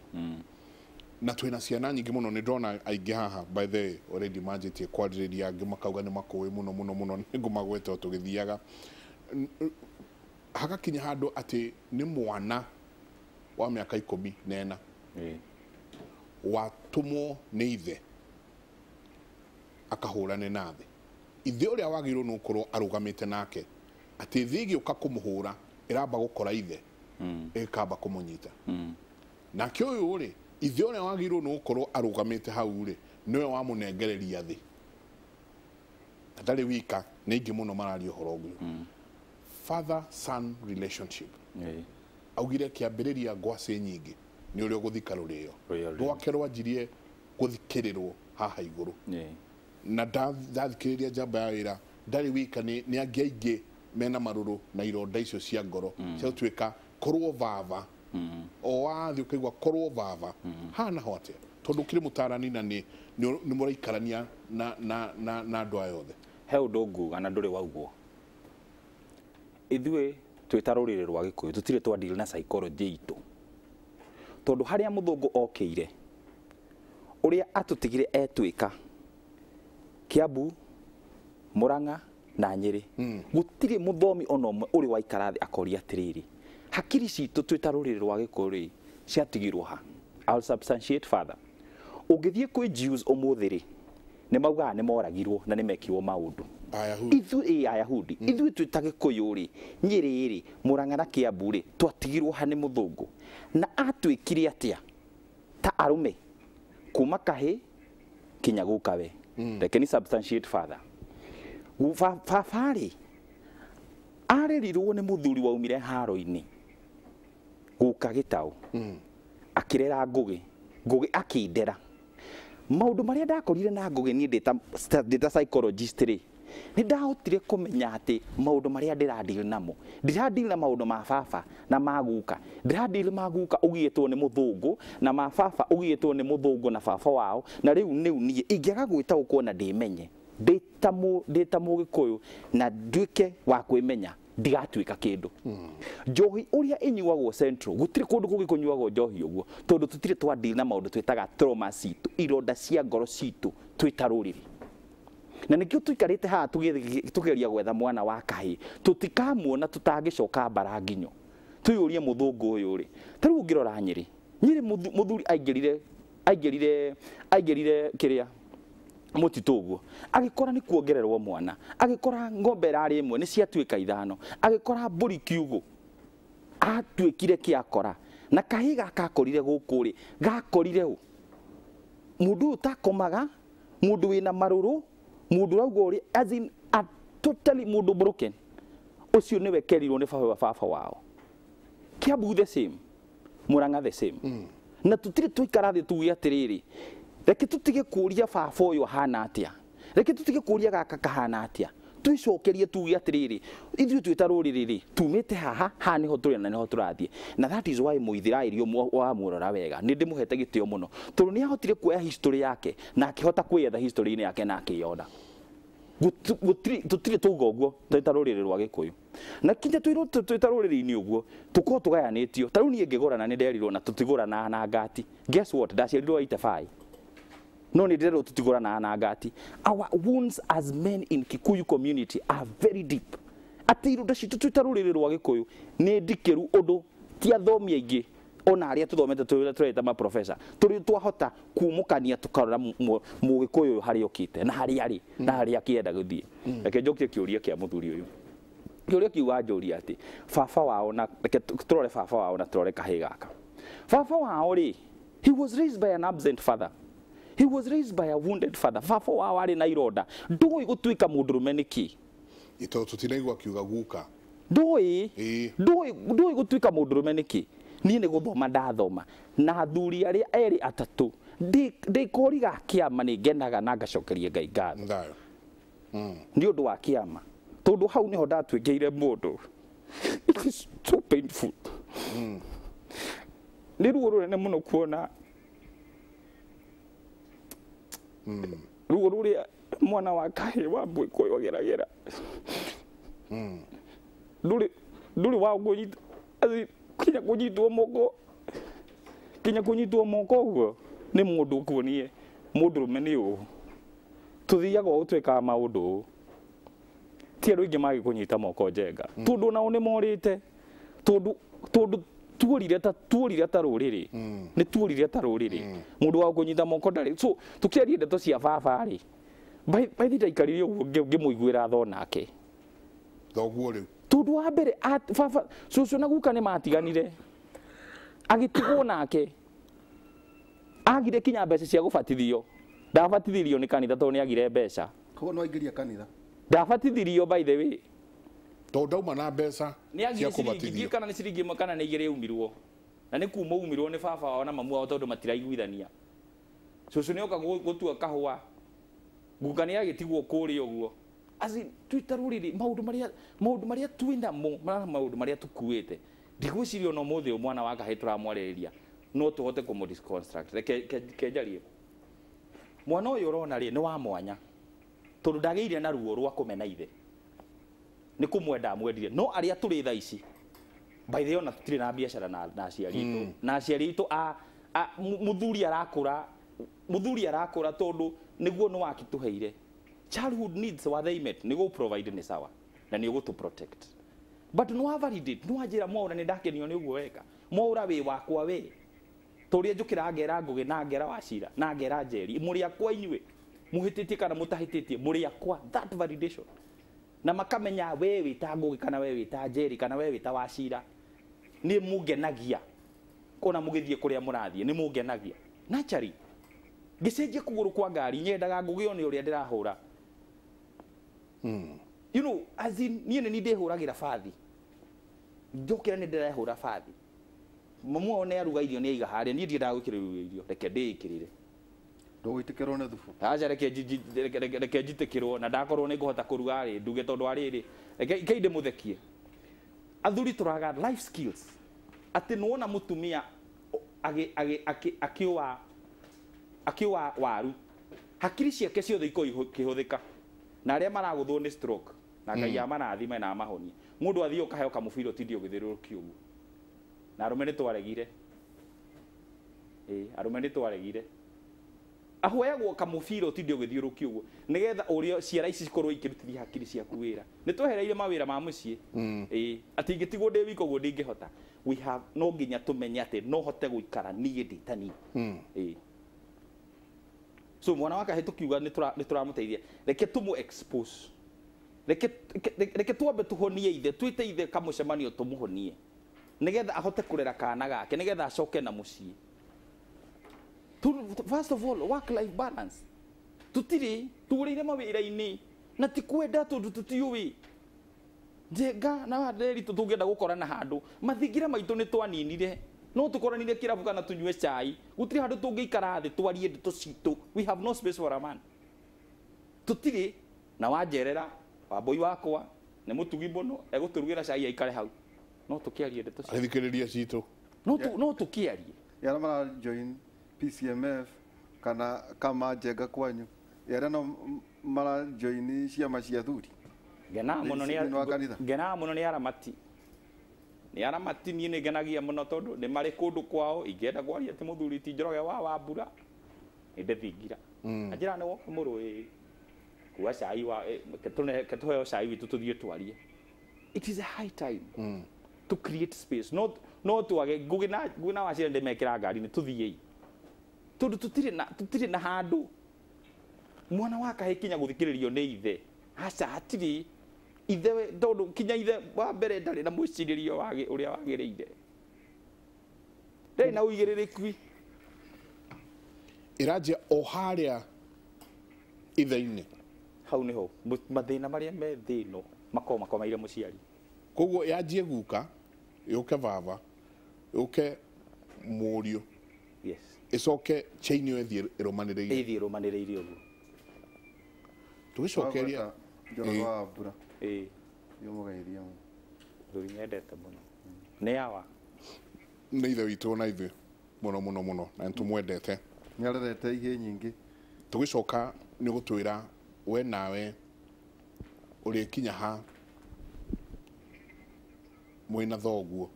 Na twĩna ciana nyingĩ mũno, nĩ ndĩrona aingĩ haha by the way already manjĩtie kwarĩrĩria, angĩ makauga nĩ makũĩ mũno mũno mũno, nĩ ngũmagweta o tũgĩthiaga. Hagakinya handũ atĩ nĩ mwana wa mĩaka 14 watũmwo nĩ ithe akahũrane na thĩ. Ithe ũrĩa wagĩrĩirwo nĩ gũkorwo arũgamĩte nake, atĩ thĩ ĩgĩũka kũmũhũra ĩramba gũkora ithe, ĩkamba kũmũnyita. Nake ũyũ rĩ, ithe ũrĩa wagĩrĩirwo nĩ gũkorwo arũgamĩte hau rĩ, nĩwe wamũnengereria thĩ. Na ndarĩ wika, nĩ aingĩ mũno mararia ũhoro ũguo. Father son relationship. Augire kĩambĩrĩria ngwacĩ nyingĩ nĩ ũrĩa ũgũthika rũrĩo. Rwake rwanjirie gũthikĩrĩrwo haha igũrũ. Na ndathikĩrĩria njamba ya wĩra ndarĩ wika, nĩ angĩ aingĩ mena marũrũ na ironda icio cia ngoro cia gũtuĩka korwo baba o wathiĩ ũkaigua korwo baba haha naho atĩa, tondũ ũkĩrĩ mũtarani na nĩ mũraikarania na andũ aya othe. He ũndũ nguga na ndũrĩ waugwo, ithuĩ twĩ ta rũrĩrĩ rwa Gĩkũyũ tũtirĩ twa deal na psychology itũ, tondũ harĩa mũthũngũ okĩire ũrĩa atũtigire etwĩka Kiambu, Murang'a na Nyĩrĩ, gũtirĩ mũthomi ona ũmwe ũrĩ waikara thĩ akoria atĩrĩrĩ, hakiri citũ twĩ ta rũrĩrĩ rwa Gĩkũyũ rĩ ciatigirwo ha? I'll substantiate further. Ũngĩthiĩ kwĩ Jews ũmũthĩ rĩ, nĩ maugaga nĩ moragirwo na nĩ mekirwo maũndũ. Ithuĩ Ayahudi, ithuĩ twĩ ta Gĩkũyũ rĩ, Nyĩrĩ rĩ, Murang'a na Kiambu rĩ, twatigirwo ha nĩ mũthũngũ? Na atwĩkire atĩa ta arũme kuma kahĩ kinya gukawe? Reke ni substantiate further. Baba rĩ arerirwo nĩ mũthuri waumire haro-inĩ guka Gĩtaũ, akĩrera Ngũgĩ, Ngũgĩ akĩndera. Maũndũ marĩa ndakorire na Ngũgĩ niĩ ndĩ ta psychologist rĩ, nĩ ndahotire kũmenya atĩ maũndũ marĩa ndĩradeal namo, ndĩradeal na maũndũ ma baba na ma guka, ndĩradeal ma guka ũgiĩtwo nĩ mũthũngũ na ma baba ũgiĩtwo nĩ mũthũngũ na baba wao, na rĩu nĩu niĩ ingĩaga gwĩtaũkwo na ndĩmenye ndĩ ta Mũgĩkũyũ na nduĩke wa kwĩmenya, ndigatuĩka kĩndũ. Njohi ũrĩa ĩnyuagwo Central, gũtirĩ kũndũ kũngĩ kũnyuagwo njohi ũguo, tondũ tũtirĩ twa deal na maũndũ twĩtaga trauma citũ, ironda cia ngoro citũ twĩ ta rũrĩrĩ. Na nĩkĩo tũikarĩte haha tũkĩgeria gwetha mwana wa kahĩĩ, tũtikamuona tũtangĩcoka mbara nginyo. Twĩyũrie mũthũngũ ũyũ rĩ, ta rĩu ũngĩrora Nyĩrĩ, Nyĩrĩ mũthuri aingĩrire kĩrĩa mũtitũ ũguo, agĩkora nĩ kuongererwo mwana, agĩkora ng'ombe ĩrarĩ ĩmwe nĩ ciatuĩka 5, agĩkora mbũri kiugũ, atuĩkire kĩakora. Na kahĩĩ gaka akorire gũkũ rĩ, gakorire ũ? Mũndũ ũyũ ũtakomaga, mũndũ wĩna marũrũ, mũndũ ũrauga ũrĩa, as in a totally mũndũ broken. Ũcio nĩwe kerirwo nĩ baba wao. Kiambu the same, Murang'a the same. Na tũtirĩ twaikara thĩ tuge atĩrĩrĩ, reke tũtige kũria baba ũyũ ahana atĩa, reke tũtige kũria gaka kahana atĩa, twĩcokerie tuge atĩrĩrĩ, ithuĩ twĩ ta rũrĩrĩ rĩ, tumĩte haha, haha nĩho tũrĩ na nĩho tũrathiĩ. Na that is why Mũithiraeli wamũrora wega, nĩ ndĩmũhete gĩtĩo mũno, tondũ nĩ ahotire kuoya history yake na akĩhota kwĩyetha history-inĩ yake na akĩyona. Tũtirĩ twauga ũguo twĩ ta rũrĩrĩ rwa Gĩkũyũ, na kinya twĩ ta rũrĩrĩ-inĩ ũguo tũkorwo tũgayanĩtio. Ta rĩu niĩ ngĩgũrana nĩ nderirwo na tũtigũranaga na ngati. Guess what, ndaciarirwo 85, no nĩ ndĩrerwo tũtigũranaga na ngati. Our wounds as men in Kikuyu community are very deep. Atĩ ironda citũ twĩ ta rũrĩrĩ rwa Gĩkũyũ nĩ ndikĩru ũndũ ti athomi aingĩ ona arĩa tũthomete tũreta ma professor tũrĩ twahota kumũkania tũkarora Mũgĩkũyũ ũyũ harĩa okĩte na harĩa arĩ na harĩa akĩenda gũthiĩ. Reke njokie kĩũria kĩa mũthuri ũyũ. Kĩũria kĩu wanjũria atĩ baba wao, na reke tũrore baba wao na tũrore kahĩĩ gaka. Baba wao rĩ, he was raised by an absent father. He was raised by a wounded father. Baba wao arĩ na ironda, ndũĩ gũtuĩka mũndũrũme nĩkĩ? Tondũ tũtinaigua akiuga guka. Ndũĩ gũtuĩka mũndũrũme nĩkĩ? Niĩ nĩ gũthoma ndathoma na athuri arĩa erĩ atatũ, ndĩ kori ga kĩama nĩ ngenaga na ngacokeria Ngai ngatho nĩ ũndũ wa kĩama, tondũ hau nĩho ndatuĩkĩire mũndũ. It is so painful. Nĩ ruo rũnene mũno kuona ruo rũrĩa mwana wa kahĩĩ wa Mũgĩkũyũ ageragĩra. Ndũrĩ wa kũnyita, kinya kũnyitwo moko, kinya kũnyitwo moko ũguo nĩ mũndũ ũkuonie mũndũrũme nĩ ũũ. Tũthiaga ũũ twĩkaga maũndũ ũũ, ti andũ aingĩ magĩkũnyita moko njenga, tondũ nao nĩ morĩte, tondũ tuorire ta rũrĩrĩ, nĩ tuorire ta rũrĩrĩ, mũndũ wa kũnyita moko ndarĩ. So tũkĩaria ndeto cia baba rĩ, by the ndaikarire ũguo ngĩmũiguĩra tho nake thoguo rĩu, tondũ wa mbere baba cũcũ na guka nĩ matiganire, agĩtigwo nake, agire kinya mbeca cia gũbatithio, ndabatithirio nĩ kanitha tondũ nĩ agire mbeca. Koguo no aingĩria kanitha? Ndabatithirio by the way, tondũ ndauma na mbeca cia kũbatithio. Kana nĩ ciringi ĩmwe kana nĩ igĩrĩ yaumirwo, na nĩ kuma umirwo nĩ baba wao na mamu wao tondũ matiraiguithania. Cucu nĩ oka gũtua kahũa, guka nĩ agĩtigwo kũrĩa ũguo. As in, twĩ ta rũrĩrĩ maũndũ marĩa twĩ namo, maũndũ marĩa tũkuĩte, ndigwĩciria ona ũmũthĩ ũyũ mwana wa kahĩĩ tũramwarĩrĩria no tũhote kũmũ deconstruct. Reke njarie. Mwana ũyũ ũrona rĩ nĩ wa mwanya, tondũ ndagĩire na ruo rwa kũmena ithe, nĩ kũmwenda amwendire. No arĩa tũrĩ thaa ici, by the way, ona tũtirĩ na biacara na aciari aitũ, na aciari aitũ mũthuri arakũra tondũ nĩguo nĩ wakĩtũheire. Childhood needs were they met, nĩ gũ provide nĩ sawa na nĩ ũgũtũ protect, but no validate, no anjĩra mwaũra nĩ ndakenio nĩ ũguo weka, mwaũra wĩ wakwa we, tũrĩa njũkĩra ngera Ngũgĩ na ngera Wachira na ngera Njeri, mũrĩ akwa inyuĩ mũhĩtĩtie kana mũtahĩtĩtie, mũrĩ akwa. That validation, na makamenya we wĩ ta Ngũgĩ kana we wĩ ta Njeri kana we wĩ ta Wachira, nĩ mũngenagia ona mũgĩthiĩ kũrĩa mũrathiĩ nĩ mũngenagia. Naturally ngĩcenjia kũgũrũ kwa ngari nyendaga Ngũgĩ one ũrĩa ndĩrahũra. You know, as in, niĩ nĩ ndĩhũragĩra bathi, njokera nĩ ndĩrehũra bathi, mamu wao nĩ aruga irio nĩ aiga harĩa, niĩ ndiendaga gwĩkĩrĩrwo irio, reke ndĩĩkĩrĩre. Ndũgũitĩkĩrwo nĩ thubu? Aca, reke njitĩkĩrwo, na ndakorwo nĩ ngũhota kũruga rĩ nduge, tondũ arĩrĩ reke ndĩmũthekie. Athuri tũraga life skills, atĩ nĩwona mũtumia akĩũa waru, hakiri ciake ciothe ikorwo ikĩhũthĩka, na arĩa maragũthwo nĩ stroke na Ngai amarathime na amahonie, mũndũ athiĩ ũkaheo kamũbira ũtinde ũgĩthiũrũrũkia ũguo. Na arũme nĩ twaregire, arũme nĩ twaregire, ahoyagwo kamũbira ũtinde ũgĩthiũrũkia ũguo nĩgetha ũrĩa ciara ici cikorwo ikĩrutithia hakiri ciaku wĩra. Nĩ twehereire mawĩra ma mũciĩ, atĩ ingĩtigwo ndĩ wika ũguo ndingĩhota. We have no nginya tũmenye atĩ no hote gũikara niĩ ndĩ ta niĩ. So mwana wa kahĩĩ tũkiuga nĩ tũramũteithia, reke tũmũ expose, reke twambe tũhonie ithe, twĩte ithe kamũcemanio tũmũhonie nĩgetha ahote kũrera kana gake, nĩgetha acoke na mũciĩ. First of all, work life balance. Tũtirĩ tũrĩire mawĩra-inĩ na ti kwenda tondũ tũtiũĩ. Njenga na Wanderi tũngĩenda gũkorana handũ, mathingira maitũ nĩ twaninire, no tũkoranire kĩrabu kana tũnyue cai, gũtirĩ handũ tũngĩikara thĩ twarie ndeto citũ. We have no space for a man. Tũtirĩ na wanjerera Wambũi wakwa nĩ mũtugi mũno, egũtũrugĩra cai aikare hau, no tũkĩarie ndeto citũ, agĩthikĩrĩria citũ, no tũkĩarie. Arĩa mara join PCMF kana kama Njenga kwanyu, arĩa no mara join ciama cia athuri, ngenaga mũno nĩ aramati, nĩ aramati. Niĩ nĩ ngenagia mũno tondũ nĩ marĩ kũndũ kwao. Ingĩenda kwaria atĩ mũthuri ti Njoroge wa Wambura nĩ ndĩthingira, anjĩra nĩ woka mũrũ kua cai wa tũheo cai witũ tũthiĩ twarie. It is a high time to create space. No twage Ngũgĩ na Wachira ndĩmekĩra ngari-inĩ tũthiĩi, tondũ tũtirĩ na handũ. Mwana wa kahĩĩ kinya gũthikĩrĩrio nĩ ithe, aca hatirĩ ithe, tondũ kinya ithe wa mbere ndarĩ na mwĩcirĩrio ũrĩa wagĩrĩire, ndarĩ na ũigĩrĩrĩki. Ĩranjia o harĩa ithe-inĩ, hau nĩho mathĩna marĩa me thĩ ĩno makoragwo makomeire mũciari. Koguo yanjie guka, yũke baba, yũke mũriũ, yes, ĩcoke chain ĩyo ĩthiĩ ĩrũmanĩrĩire, ĩthiĩ ĩrũmanĩrĩire ũguo. Tũgĩcokeria Njoroge wa Wambura, nĩ ũmũgeithia mũno, thuri nyendete mũno, nĩ awa, nĩ ithe witũ na ithuĩ mũno mũno mũno, na nĩ tũmwendete, nĩ arerete ihĩĩ nyingĩ. Tũgĩcoka nĩ ũgũtwĩra we nawe ũrĩkinya ha mwĩna thoguo,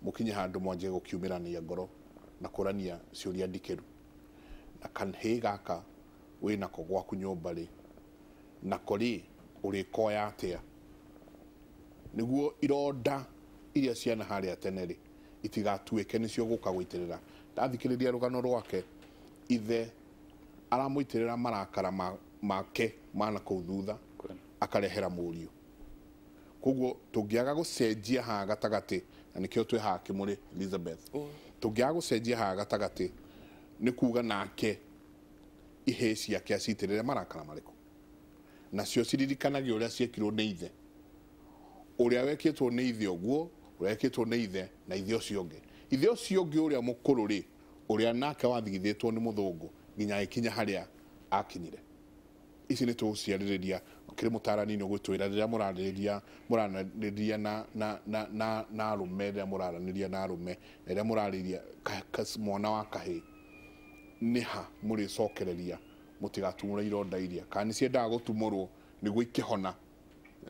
mũkinye handũ mwanjie gũkiumĩrania ngoro na kũrania ciũria ndikĩru, na kahĩĩ gaka wĩnako gwaku nyũmba rĩ, nako rĩ ũrĩkoya atĩa nĩguo ironda iria ciana harĩa tene rĩ itigatuĩke nĩcio gũka gũitĩrĩra. Ndathikĩrĩria rũgano rwake, ithe aramũitĩrĩra marakara make mana kũu thutha akarehera mũriũ. Koguo tũngĩaga gũcenjia haha gatagatĩ, na nĩkĩo twĩ haha Kĩmũrĩ Elizabeth, tũngĩaga gũcenjia haha gatagatĩ nĩ kuga nake ihĩĩ ciake acitĩrĩre marakara marĩkũ, nacio ciririkanagie ũrĩa ciekirwo nĩ ithe, ũrĩa wekĩtwo nĩ ithe ũguo, ũrĩa wekĩtwo nĩ ithe na ithe ũcio ũngĩ. Ithe ũcio ũngĩ ũrĩa mũkũrũ rĩ, Ũrĩa nake wathigithĩtwo nĩ mũthũngũ nginya agĩkinya harĩa akinyire. Ici nĩ tũgũciarĩrĩria kĩrĩ mũtarani nĩ ũgũtwĩra rĩrĩa mũraranĩria na arũme, rĩrĩa mũraranĩria na arũme, rĩrĩa mũrarĩria mwana wa kahĩĩ, nĩ ha mũrĩcokereria mũtigatumũre ironda iria kana nĩ ciendaga gũtumũrwo nĩguo ikĩhona.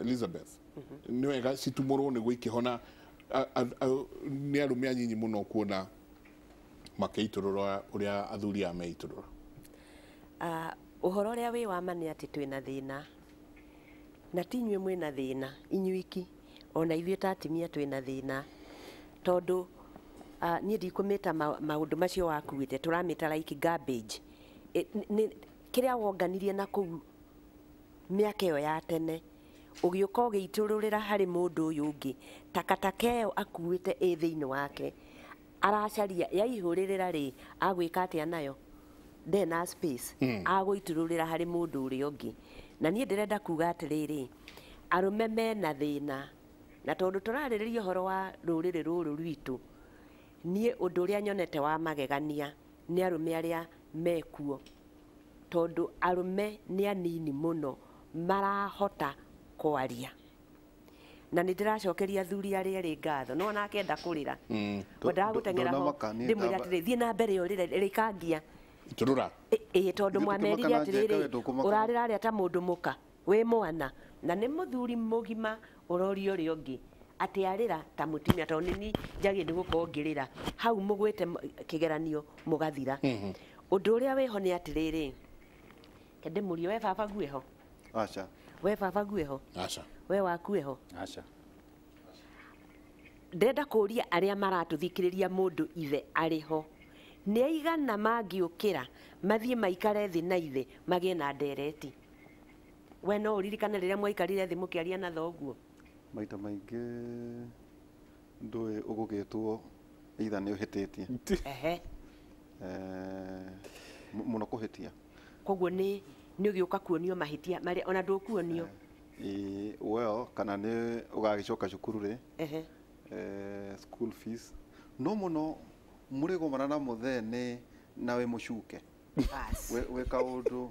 Elizabeth, nĩ wega citumũrwo nĩguo ikĩhona. Nĩ arũme anyinyi mũno kuona makĩitũrũra ũrĩa athuri aya meitũrũra. Ũhoro ũrĩa wĩ wa ma nĩ atĩ twĩna thĩna, na ti inyuĩ mwĩna thĩna inyuiki, ona ithuĩ ta atumia twĩna thĩna, tondũ niĩ ndikũmĩta maũndũ macio wakuĩte, tũramĩta like garbage. Kĩrĩa wonganirie na kũu mĩaka ĩyo ya tene ũgĩũka ũgĩitũrũrĩra harĩ mũndũ ũyũ ũngĩ, takataka ĩyo akuĩte ĩ thĩinĩ wake, aracaria yaihũrĩrĩra rĩ, agwĩka atĩa nayo? Ndena na space agũitũrũrĩra harĩ mũndũ ũrĩa ũngĩ. Na niĩ ndĩrenda kuga atĩrĩrĩ, arũme mena thĩna, na tondũ tũrarĩrĩria ũhoro wa rũrĩrĩ rũrũ rwitũ, niĩ ũndũ ũrĩa nyonete wa magegania nĩ arũme arĩa mekuo, tondũ arũme nĩ anini mũno marahota kwaria. Na nĩ ndĩracokeria athuri arĩa erĩ ngatho, no ona akenda kũrĩra wendaga gũteng'era ho ndĩmwĩre atĩrĩ, thiĩ na mbere ũrĩre rĩkangia itũrũra. Ĩĩ, tondũ mwamerire atĩrĩrĩ, ũrarĩra arĩa ta mũndũ mũka wĩ mwana, na nĩ mũthuri mũgima ũroria ũrĩa ũngĩ atĩ arĩra ta mũtumia, tondũ nĩ niĩ njagĩrĩire gũkorwo ngĩrĩra hau mũgwĩte kĩgeranio mũgathira. Ũndũ ũrĩa wĩho nĩ atĩrĩrĩ, ndĩmũrie, we baba guĩho? Aca. We baba guĩho? Aca. We waku ĩho? Aca. Ndĩrenda kũria arĩa maratũthikĩrĩria mũndũ ithe arĩ ho, nĩ aigana mangĩũkĩra mathiĩ maikare thĩ na ithe magĩe na ndereti? We no ũririkane rĩrĩa mwaikarire thĩ mũkĩaria na thoguo? Maita maingĩ ndũĩ ũgũgĩtwo either nĩ ũhĩtĩtie. Ehe. Mũno kũhĩtia. Koguo nĩ ũgĩũka kuonio mahĩtia marĩa ona ndũkuonio. Well, kana nĩ ũgagĩcoka cukuru rĩ. Ehe. School fees. No mũno mũrĩgomana na mũthee nĩ nawe mũcuke. We kaũndũ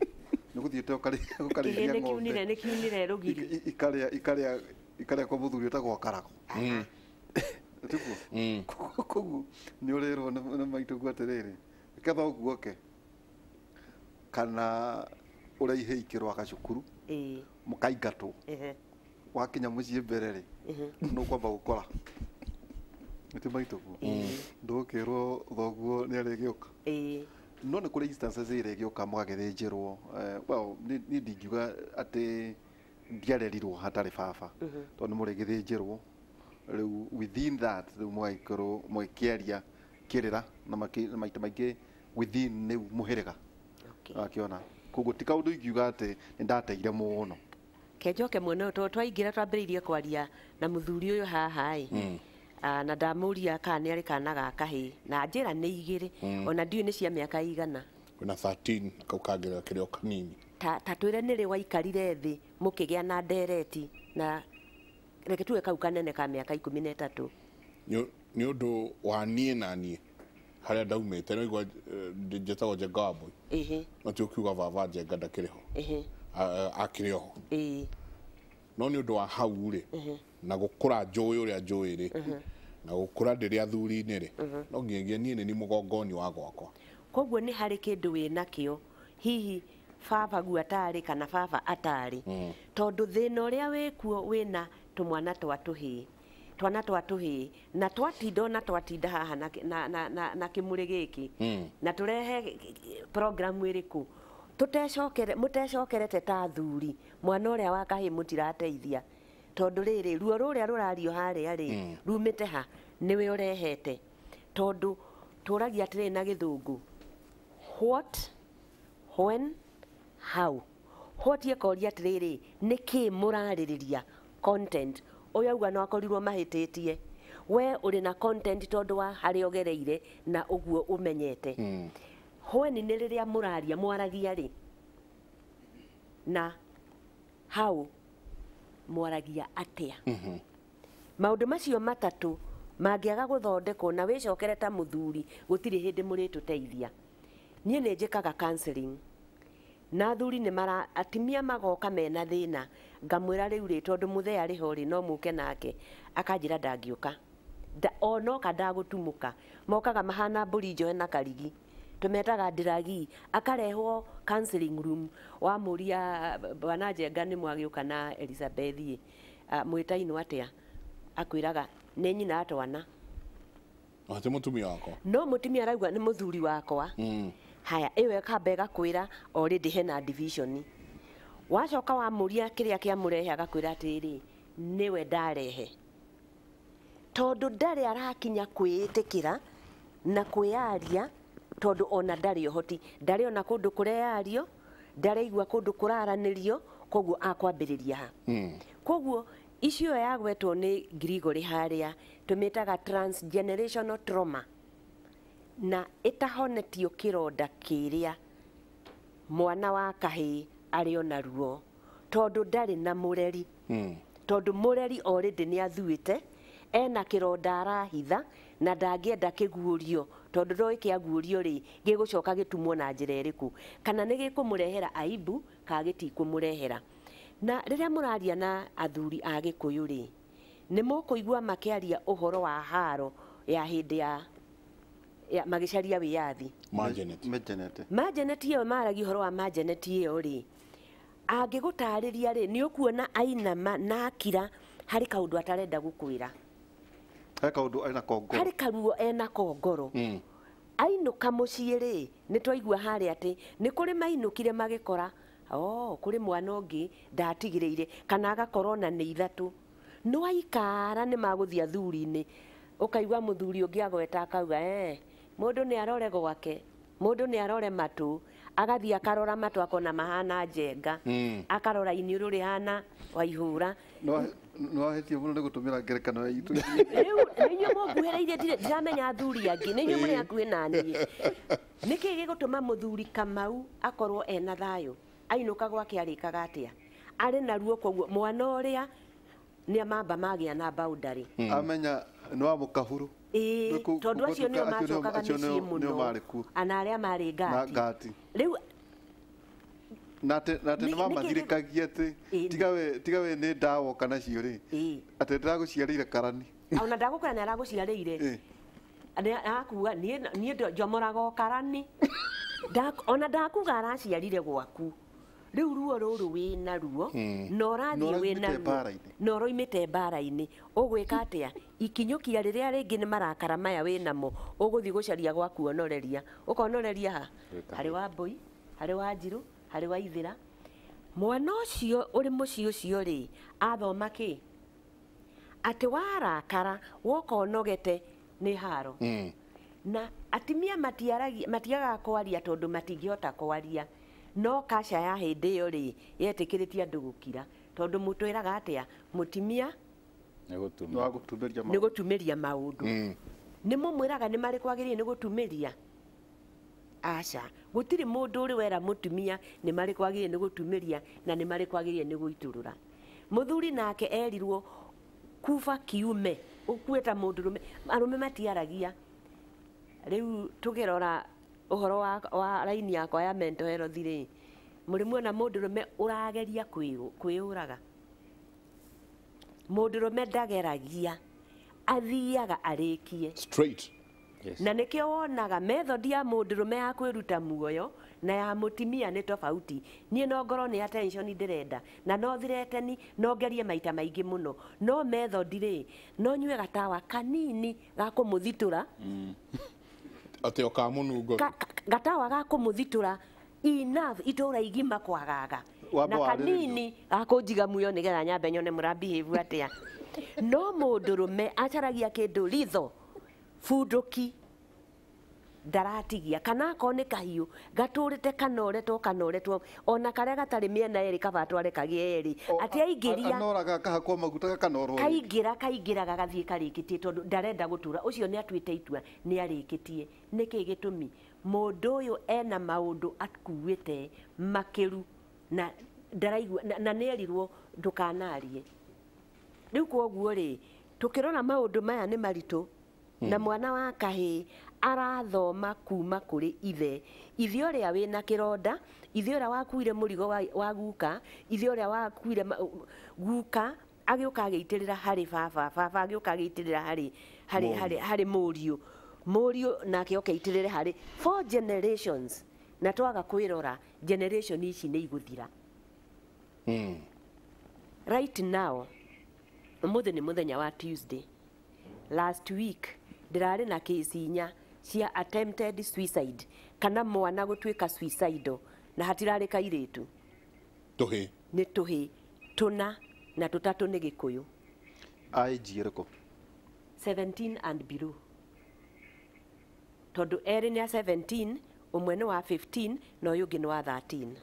nĩ gũthiĩte ũkarĩithia ng'ombe. Nĩ kiunire rũgiri. Ikarĩa kwa mũthuri ũtagwo Karago. Tiguo? Koguo nĩ ũrĩrwo nĩ maitũguo atĩrĩrĩ, reke thoguo oke kana ũraihe ikĩrwo gacukuru mũkaingatwo. Wakinya mũciĩ mbere rĩ, nũkwamba gũkora nĩ maitũguo ndũgũkĩrwo thoguo nĩ arĩgĩũka. No nĩ kũrĩ instances ĩrĩgĩũka mũgagĩthĩnjĩrwo. Well, niĩ ndingiuga atĩ ndiarerirwo hatarĩ baba, tondũ nĩ mũrĩgĩthĩnjĩrwo rĩu within that rĩu mũgagĩkorwo mũgĩkĩaria kĩrĩra na maita maingĩ within nĩ mũhĩrĩga. Akĩona koguo ti kaũndũ ingiuga atĩ nĩ ndateire mũno. Kenjoke mwena ũyũ, tondũ twaingĩra twambĩrĩirie kwaria na mũthuri ũyũ haha ĩ, na ndamũria kana nĩ arĩ kana ga kahĩĩ, na njĩra nĩ igĩrĩ, ona ndiũĩ nĩ cia mĩaka igana. Kwĩna 13 kau kangĩ gakĩrĩ o kanini. Ta twĩre nĩ rĩ waikarire thĩ mũkĩgĩa na ndereti, na reke tuge kau kanene ka mĩaka 13. Nĩ ũndũ wa niĩ na niĩ harĩa ndaumĩte, nĩ waigua njĩtagwo Njenga wa Mbũi. No ti ũkiuga baba Njenga ndakĩrĩ ho. Akĩrĩ oho. No nĩ ũndũ wa hau rĩ, na gũkũra njũĩ ũrĩa njũĩ rĩ, na gũkũra ndĩrĩ athuri-inĩ rĩ, no nginyagia niĩ nĩ niĩ mũgongoni wa gwakwa. Koguo nĩ harĩ kĩndũ wĩnakĩo hihi baba gu atarĩ kana baba atarĩ, tondũ thĩna ũrĩa wĩkuo wĩna tũmwana twa tũhĩĩ, twana twa tũhĩĩ, na twatinda ona twatinda haha na kĩmũrĩ gĩkĩ, na tũrehe programu ĩrĩkũ tũtecokere mũtecokerete ta athuri, mwana ũrĩa wa kahĩĩ mũtirateithia, tondũ rĩrĩ ruo rũrĩa rũrario harĩa rĩ rumĩte ha nĩwe ũrehete, tondũ tũragia atĩrĩ na gĩthũngũ, what, when, how. What ĩkoria atĩrĩrĩ, nĩkĩ mũrarĩrĩria content ũyũ auga no akorirwo mahĩtĩtie, we ũrĩ na content tondũ wa harĩa ũgereire na ũguo ũmenyete. When nĩ rĩrĩa mũraria mwaragia rĩ, na how mwaragia atĩa. Maũndũ macio matatũ Mangĩaga gũthondekwo na wĩcokere ta mũthuri gũtirĩ hĩndĩ mũrĩtũteithia. Niĩ nĩ njĩkaga counseling na athuri nĩ mara atimia magoka mena thĩna ngamwĩra rĩu rĩ tondũ mũthee arĩ ho rĩ no mũke nake akanjĩra ndangĩũka onoka ndagũtumũka mokaga mahana mbũri njohe na karigi tũmetaga ndiragi akarehwo counseling room wamũria bwana Njenga nĩ mwagĩũka na Elizabeth ĩ mwĩtainwo atĩa akwĩraga nĩ nyina atwana ati mũtumia wakwa no mũtumia arauga nĩ mũthuri wakwa. Haya ĩyo ĩkamba ĩgakwĩra already hena division wacoka wamũria kĩrĩa kĩamũrehe agakwĩra atĩrĩ nĩwe ndarehe tondũ ndarĩ arakinya kwĩĩtĩkĩra na kwĩyaria tondũ ona ndarĩ ũhoti ndarĩ ona kũndũ kũreyario ndareigua kũndũ kũraranĩrio koguo akwambĩrĩria ha. Koguo icio yagwetwo nĩ Gregory harĩa tũmĩtaga transgenerational trauma na ĩtahonetio kĩronda kĩrĩa mwana wa kahĩĩ arĩ ona ruo tondũ ndarĩ na mũreri. Tondũ mũreri already nĩ athuĩte ena kĩronda arahitha na ndangĩenda kĩguũrio tondũ ndoĩ kĩaguũrio rĩ gĩgũcoka gĩtumwo na njĩra ĩrĩkũ kana nĩ gĩkũmũrehera aibu kana gĩtikũmũrehera. Na rĩrĩa mũraria na athuri a Gĩkũyũ rĩ nĩ mũkũigua makĩaria ũhoro wa haro ya hĩndĩ ya magĩcaria wĩyathi Manjeneti ĩyo maragia ũhoro wa Manjeneti ĩyo rĩ angĩgũtarĩria rĩ nĩ ũkuona ainama na akira harĩ kaũndũ atarenda gũkwĩra harĩ kaũndũ ena kongoro harĩ karuo ena kongoro. Ainũka mũciĩ rĩ nĩ twaigua harĩa atĩ nĩ kũrĩ mainũkire magĩkora kũrĩ mwana ũngĩ ndatigĩrĩire kana agakorwo na nĩ ithatũ no aikara nĩ magũthiĩ athuri-inĩ ũkaigua mũthuri ũngĩ agweta akauga mũndũ nĩ arore gwake mũndũ nĩ arore matũ agathiĩ akarora matũ akona mahana Njenga akarora iniũrũ rĩhana Waihũra. No wahĩtie mũno nĩ gũtũmĩra ngerekano itũ rĩu nĩ inyuĩ mũnguhĩrĩirie ndiramenya athuri angĩ nĩ inyuĩ mũrĩ hakuhĩ na niĩ. Nĩkĩ gĩgũtũma mũthuri Kamau akorwo ena thayũ ainũka gwake arĩkaga atĩa arĩ na ruo koguo mwana ũrĩa nĩ mamba magĩa na boundary amenya nĩ wa mũkahuru tondũ acio nĩo macokaga mĩciĩ mũno ana arĩa marĩ ngati rĩu na atĩ nĩ mamathirĩkagia atĩ tiga we nĩ ndawoka nacio rĩ atĩ ndĩragũciarĩire karani ona ndagũkwĩra nĩ aragũciarĩire akuga niĩ njomoraga o karani ona ndakuga araciarire gwaku rĩu ruo rũrũ wĩna ruo na ũrathiĩ wĩna ruo na ũroimĩte mbara-inĩ ũgwĩka atĩa ikinyũkia rĩrĩa rĩngĩ nĩ marakara maya wĩnamo ũgũthiĩ gũcaria gwaku onoreria ũkonoreria ha harĩ wa Mbũi harĩ wa Njirũ harĩ wa Ithĩra. Mwana ũcio ũrĩ mũciĩ ũcio rĩ athoma kĩ atĩ warakara woka ũnogete nĩ haro. Na atimia matiagaga kwaria tondũ matingĩhota kwaria no kaca ya hĩndĩ ĩyo rĩ yetĩkĩrĩtie andũ gũkira tondũ mũtwĩraga atĩa mũtimia nĩ gũtumĩria maũndũ nĩ mũmwĩraga nĩ marĩkũ agĩrĩire nĩ gũtumĩria aca gũtirĩ mũndũ ũrĩ wera mũtumia nĩ marĩkũ agĩrĩire nĩ gũtumĩria na nĩ marĩkũ agĩrĩire nĩ gũitũrũra. Mũthuri nake erirwo kuba kiume ũkue ta mũndũrũme arũme matiaragia. Rĩu tũkĩrora ũhoro wa raini yakwa ya mental health rĩ mũrĩ muona mũndũrũme ũrageria kwĩyũraga mũndũrũme ndageragia athiaga arĩkie straight. Yes. Na nĩkĩo wonaga method ya mũndũrũme ya kwĩruta muoyo na ya mũtimia nĩ tofauti. Niĩ no ngorwo nĩ attention ndĩrenda na no thireteni no ngerie maita maingĩ mũno no method rĩ no nyue gatawa kanini ga kũmũthitũra atĩ o kamũnungo gatawa ga kũmũthitũra enough itũra igima kwagaga na kanini ga kũnjiga muoyo nĩgetha nyambe nyone mũrambihĩvu atĩa. No mũndũrũme acaragia kĩndũ ritho bunduki ndaratigia kana akorwo nĩ kahiũ gatũrĩte kanoretwo kanoretwo ona karĩa gatarĩ mĩena ĩrĩ kaba atware kagĩe ĩrĩ atĩ aingĩria anoraga akahakwo maguta gakanorwo kaingĩra kaingĩra gagathiĩ karĩkĩtie tondũ ndarenda gũtũra ũcio nĩ atuĩte itua nĩ arĩkĩtie. Nĩkĩ gĩtũmi mũndũ ũyũ ena maũndũ akuĩte makĩru na ndaraigua na nĩ erirwo ndũkanarie. Rĩu kwoguo rĩ Tukirora maundu maya ni maritu na mwana wa kahii arathoma kuma kuri ithe. Ithe uria wina kironda, ithe uria wakuire murigo wa guka, ithe uria wakuire guka agĩũka agĩitĩrĩra harĩ baba, baba agĩũka agĩitĩrĩra harĩ harĩ harĩ harĩ mũriũ, mũriũ nake oke aitĩrĩre harĩ 4 generations. Na twaga kwĩrora generation ici nĩ igũthira. Right now ũmũthĩ nĩ mũthenya wa Tuesday. Last week ndĩrarĩ na kesi inya cia attempted suicide kana mwana gũtuĩka suicidal, na hatirarĩ kairĩtu. Tũhĩ nĩ tũhĩ tũna na tũtatũ nĩ Gĩkũyũ. Age ĩrĩkũ? 17 and below. Tondũ erĩ nĩ a 17, ũmwe nĩ wa 15 na ũyũ ũngĩ nĩ wa 13.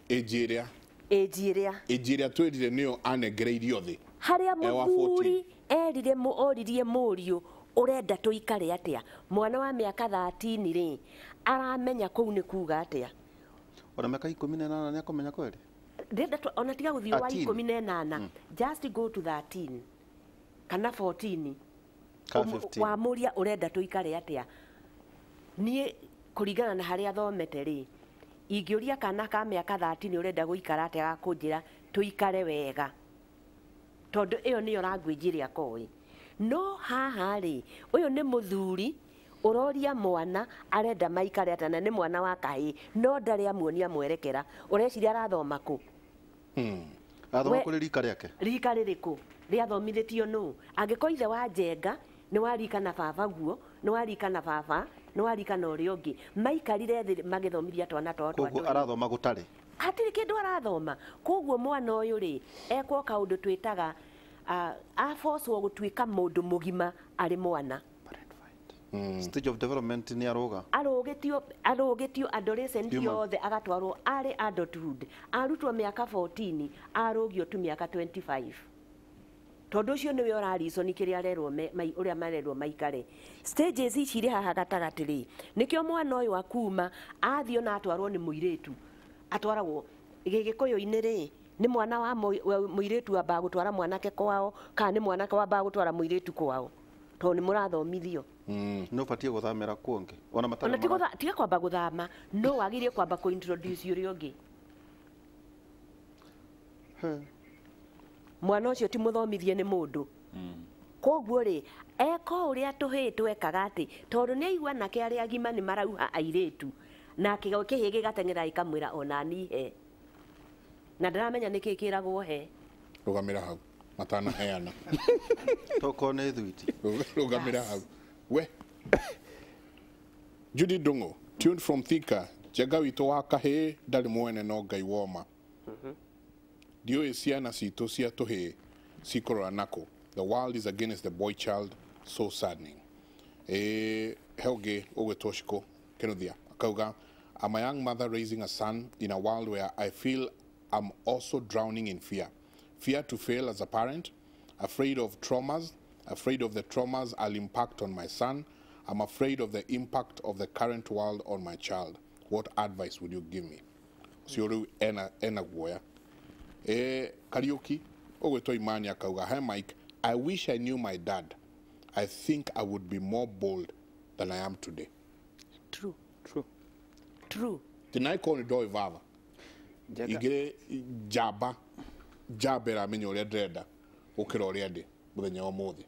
Age ĩrĩa? Age ĩrĩa. Age ĩrĩa twĩrire nĩyo anengereirio thĩ. Harĩa mũthuri erire oririe mũriũ ũrenda tũikare atĩa? Mwana wa mĩaka 13 rĩ, aramenya kũu nĩ kuga atĩa? Ona mĩaka 18 nĩ akũmenya kweli? Ndĩrenda ona tiga gũthiĩ wa 18, just go to 13 kana 14. Kana 15. Wamũria ũrenda tũikare atĩa? Niĩ kũringana na harĩa thomete rĩ, ingĩũria kana ka mĩaka 13 ũrenda gũikara atĩa, gakũnjĩra tũikare wega. Tondũ ĩyo nĩyo language ĩrĩa koĩ. No haha rĩ, ũyũ nĩ mũthuri ũroria mwana arenda maikare atĩa, na nĩ mwana wa kahĩĩ, no ndarĩ amuonia mwerekera. Ũreciria arathoma kũ? Arathoma kũrĩ rika rĩake. Rika rĩrĩkũ? Rĩathomithĩtio nũ? Angĩkorwo ithe wa Njenga nĩ wa rika na baba guo, nĩ wa rika na baba, nĩ wa rika na ũrĩa ũngĩ. Maikarire thĩ magĩthomithia twana twao twa Koguo arathoma gũtarĩ. Hatirĩ kĩndũ arathoma. Koguo mwana ũyũ rĩ, ekwo kaũndũ twĩtaga abocwo gũtuĩka mũndũ mũgima arĩ mwana. Stage of development ni aroga. Arũgĩtio adolescent yothe agatwarwo arĩ adulthood. Arutwo mĩaka 14, arũgio tu mĩaka 25. Tondũ ũcio nĩwe ũrareason kĩrĩa arerwo ũrĩa marerwo maikare. Stages ici irĩ haha gatagatĩ rĩ, nĩkĩo mwana ũyũ akuma athiĩ ona atwarwo nĩ mũirĩtu. Atwaragwo Gĩkũyũ-inĩ rĩ, nĩ mwana wa mũirĩtu ambaga gũtwara mwanake kwao, kana nĩ mwanake wambaga gũtwara mũirĩtu kwao. Tondũ nĩ mũrathomithio. No batie gũthamĩra kũngĩ. Ona matarĩ. Ona tiga kwamba gũthama, no wagĩrĩire kwamba kũ introduce ũrĩa ũngĩ. Mwana ũcio ti mũthomithie nĩ mũndũ. Koguo rĩ, eko ũrĩa tũhĩĩ twekaga atĩ, tondũ nĩ aigua anake arĩa agima nĩ marauha airĩtu, na kĩhĩĩ gĩgateng'era gĩkamwĩra ona niĩ he. Na ndaramenya nĩkĩĩ kĩragwo he. Rũgamĩra hau matanaheana. Tokorwo nĩ thwiti. Rũgamĩra hau. We Judy Ndung'u, tuned from Thika, Njenga witũ wa kahĩĩ ndarĩ mwene no Ngai woma. Ndiũĩ ciana citũ cia tũhĩĩ cikũrora nakũ. The world is against the boy child, so saddening. He ũngĩ ũgwĩtwo Shiko Kĩnuthia akauga, I'm a young mother raising a son in a world where I feel I'm also drowning in fear. Fear to fail as a parent, afraid of traumas, afraid of the traumas I'll impact on my son. I'm afraid of the impact of the current world on my child. What advice would you give me? Ũcio rĩu ena guoya. Kariuki, ũgwĩtwo Imani akauga, hi Mike, I wish I knew my dad. I think I would be more bold than I am today. True. True. True. Tinaiko nĩ ndoĩ baba. Ingĩrĩ njamba, njamba ĩramenya ũrĩa ndĩrenda gũkĩra ũrĩa ndĩ mũthenya wa ũmũthĩ.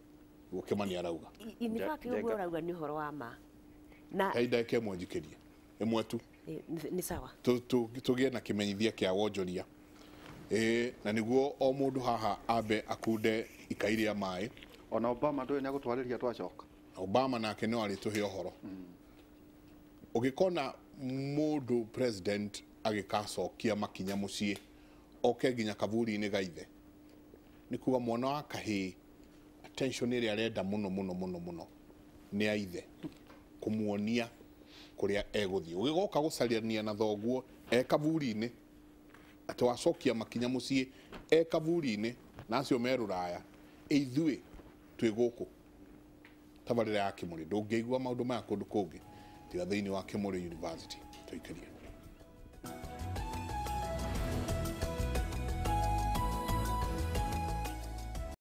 Gũkĩmani arauga. In fact, ũguo ũrauga nĩ ũhoro wa ma. Na he ndagĩka ĩmwe njikĩrie. Ĩmwe tu. Nĩ sawa. Tũgĩe na kĩmenyithia kĩa wonjoria. Na nĩguo o mũndũ haha ambe akunde ikai rĩa maĩ. Ona Obama ndũĩ nĩagũtwarĩria twacoka. Obama nake no arĩtũhe ũhoro. Ũgĩkona mũndũ president agĩkacokia makinya mũciĩ oke nginya kaburi-inĩ ga ithe, nĩ kuga mwana wa kahĩĩ attention ĩrĩa arenda mũno mũno mũno mũno nĩ ya ithe, kũmuonia kũrĩa egũthiĩ. Ũgĩgoka gũcariania na thoguo e kaburi-inĩ, atĩ wacokia makinya mũciĩ e kaburi-inĩ, na acio me rũraya, ithuĩ twĩ gũkũ tabarĩra ya Kĩmũrĩ. Ndũngĩigua maũndũ maya kũndũ kũngĩ tiga thĩinĩ wa Kĩmũrĩ University. Tũikĩrie.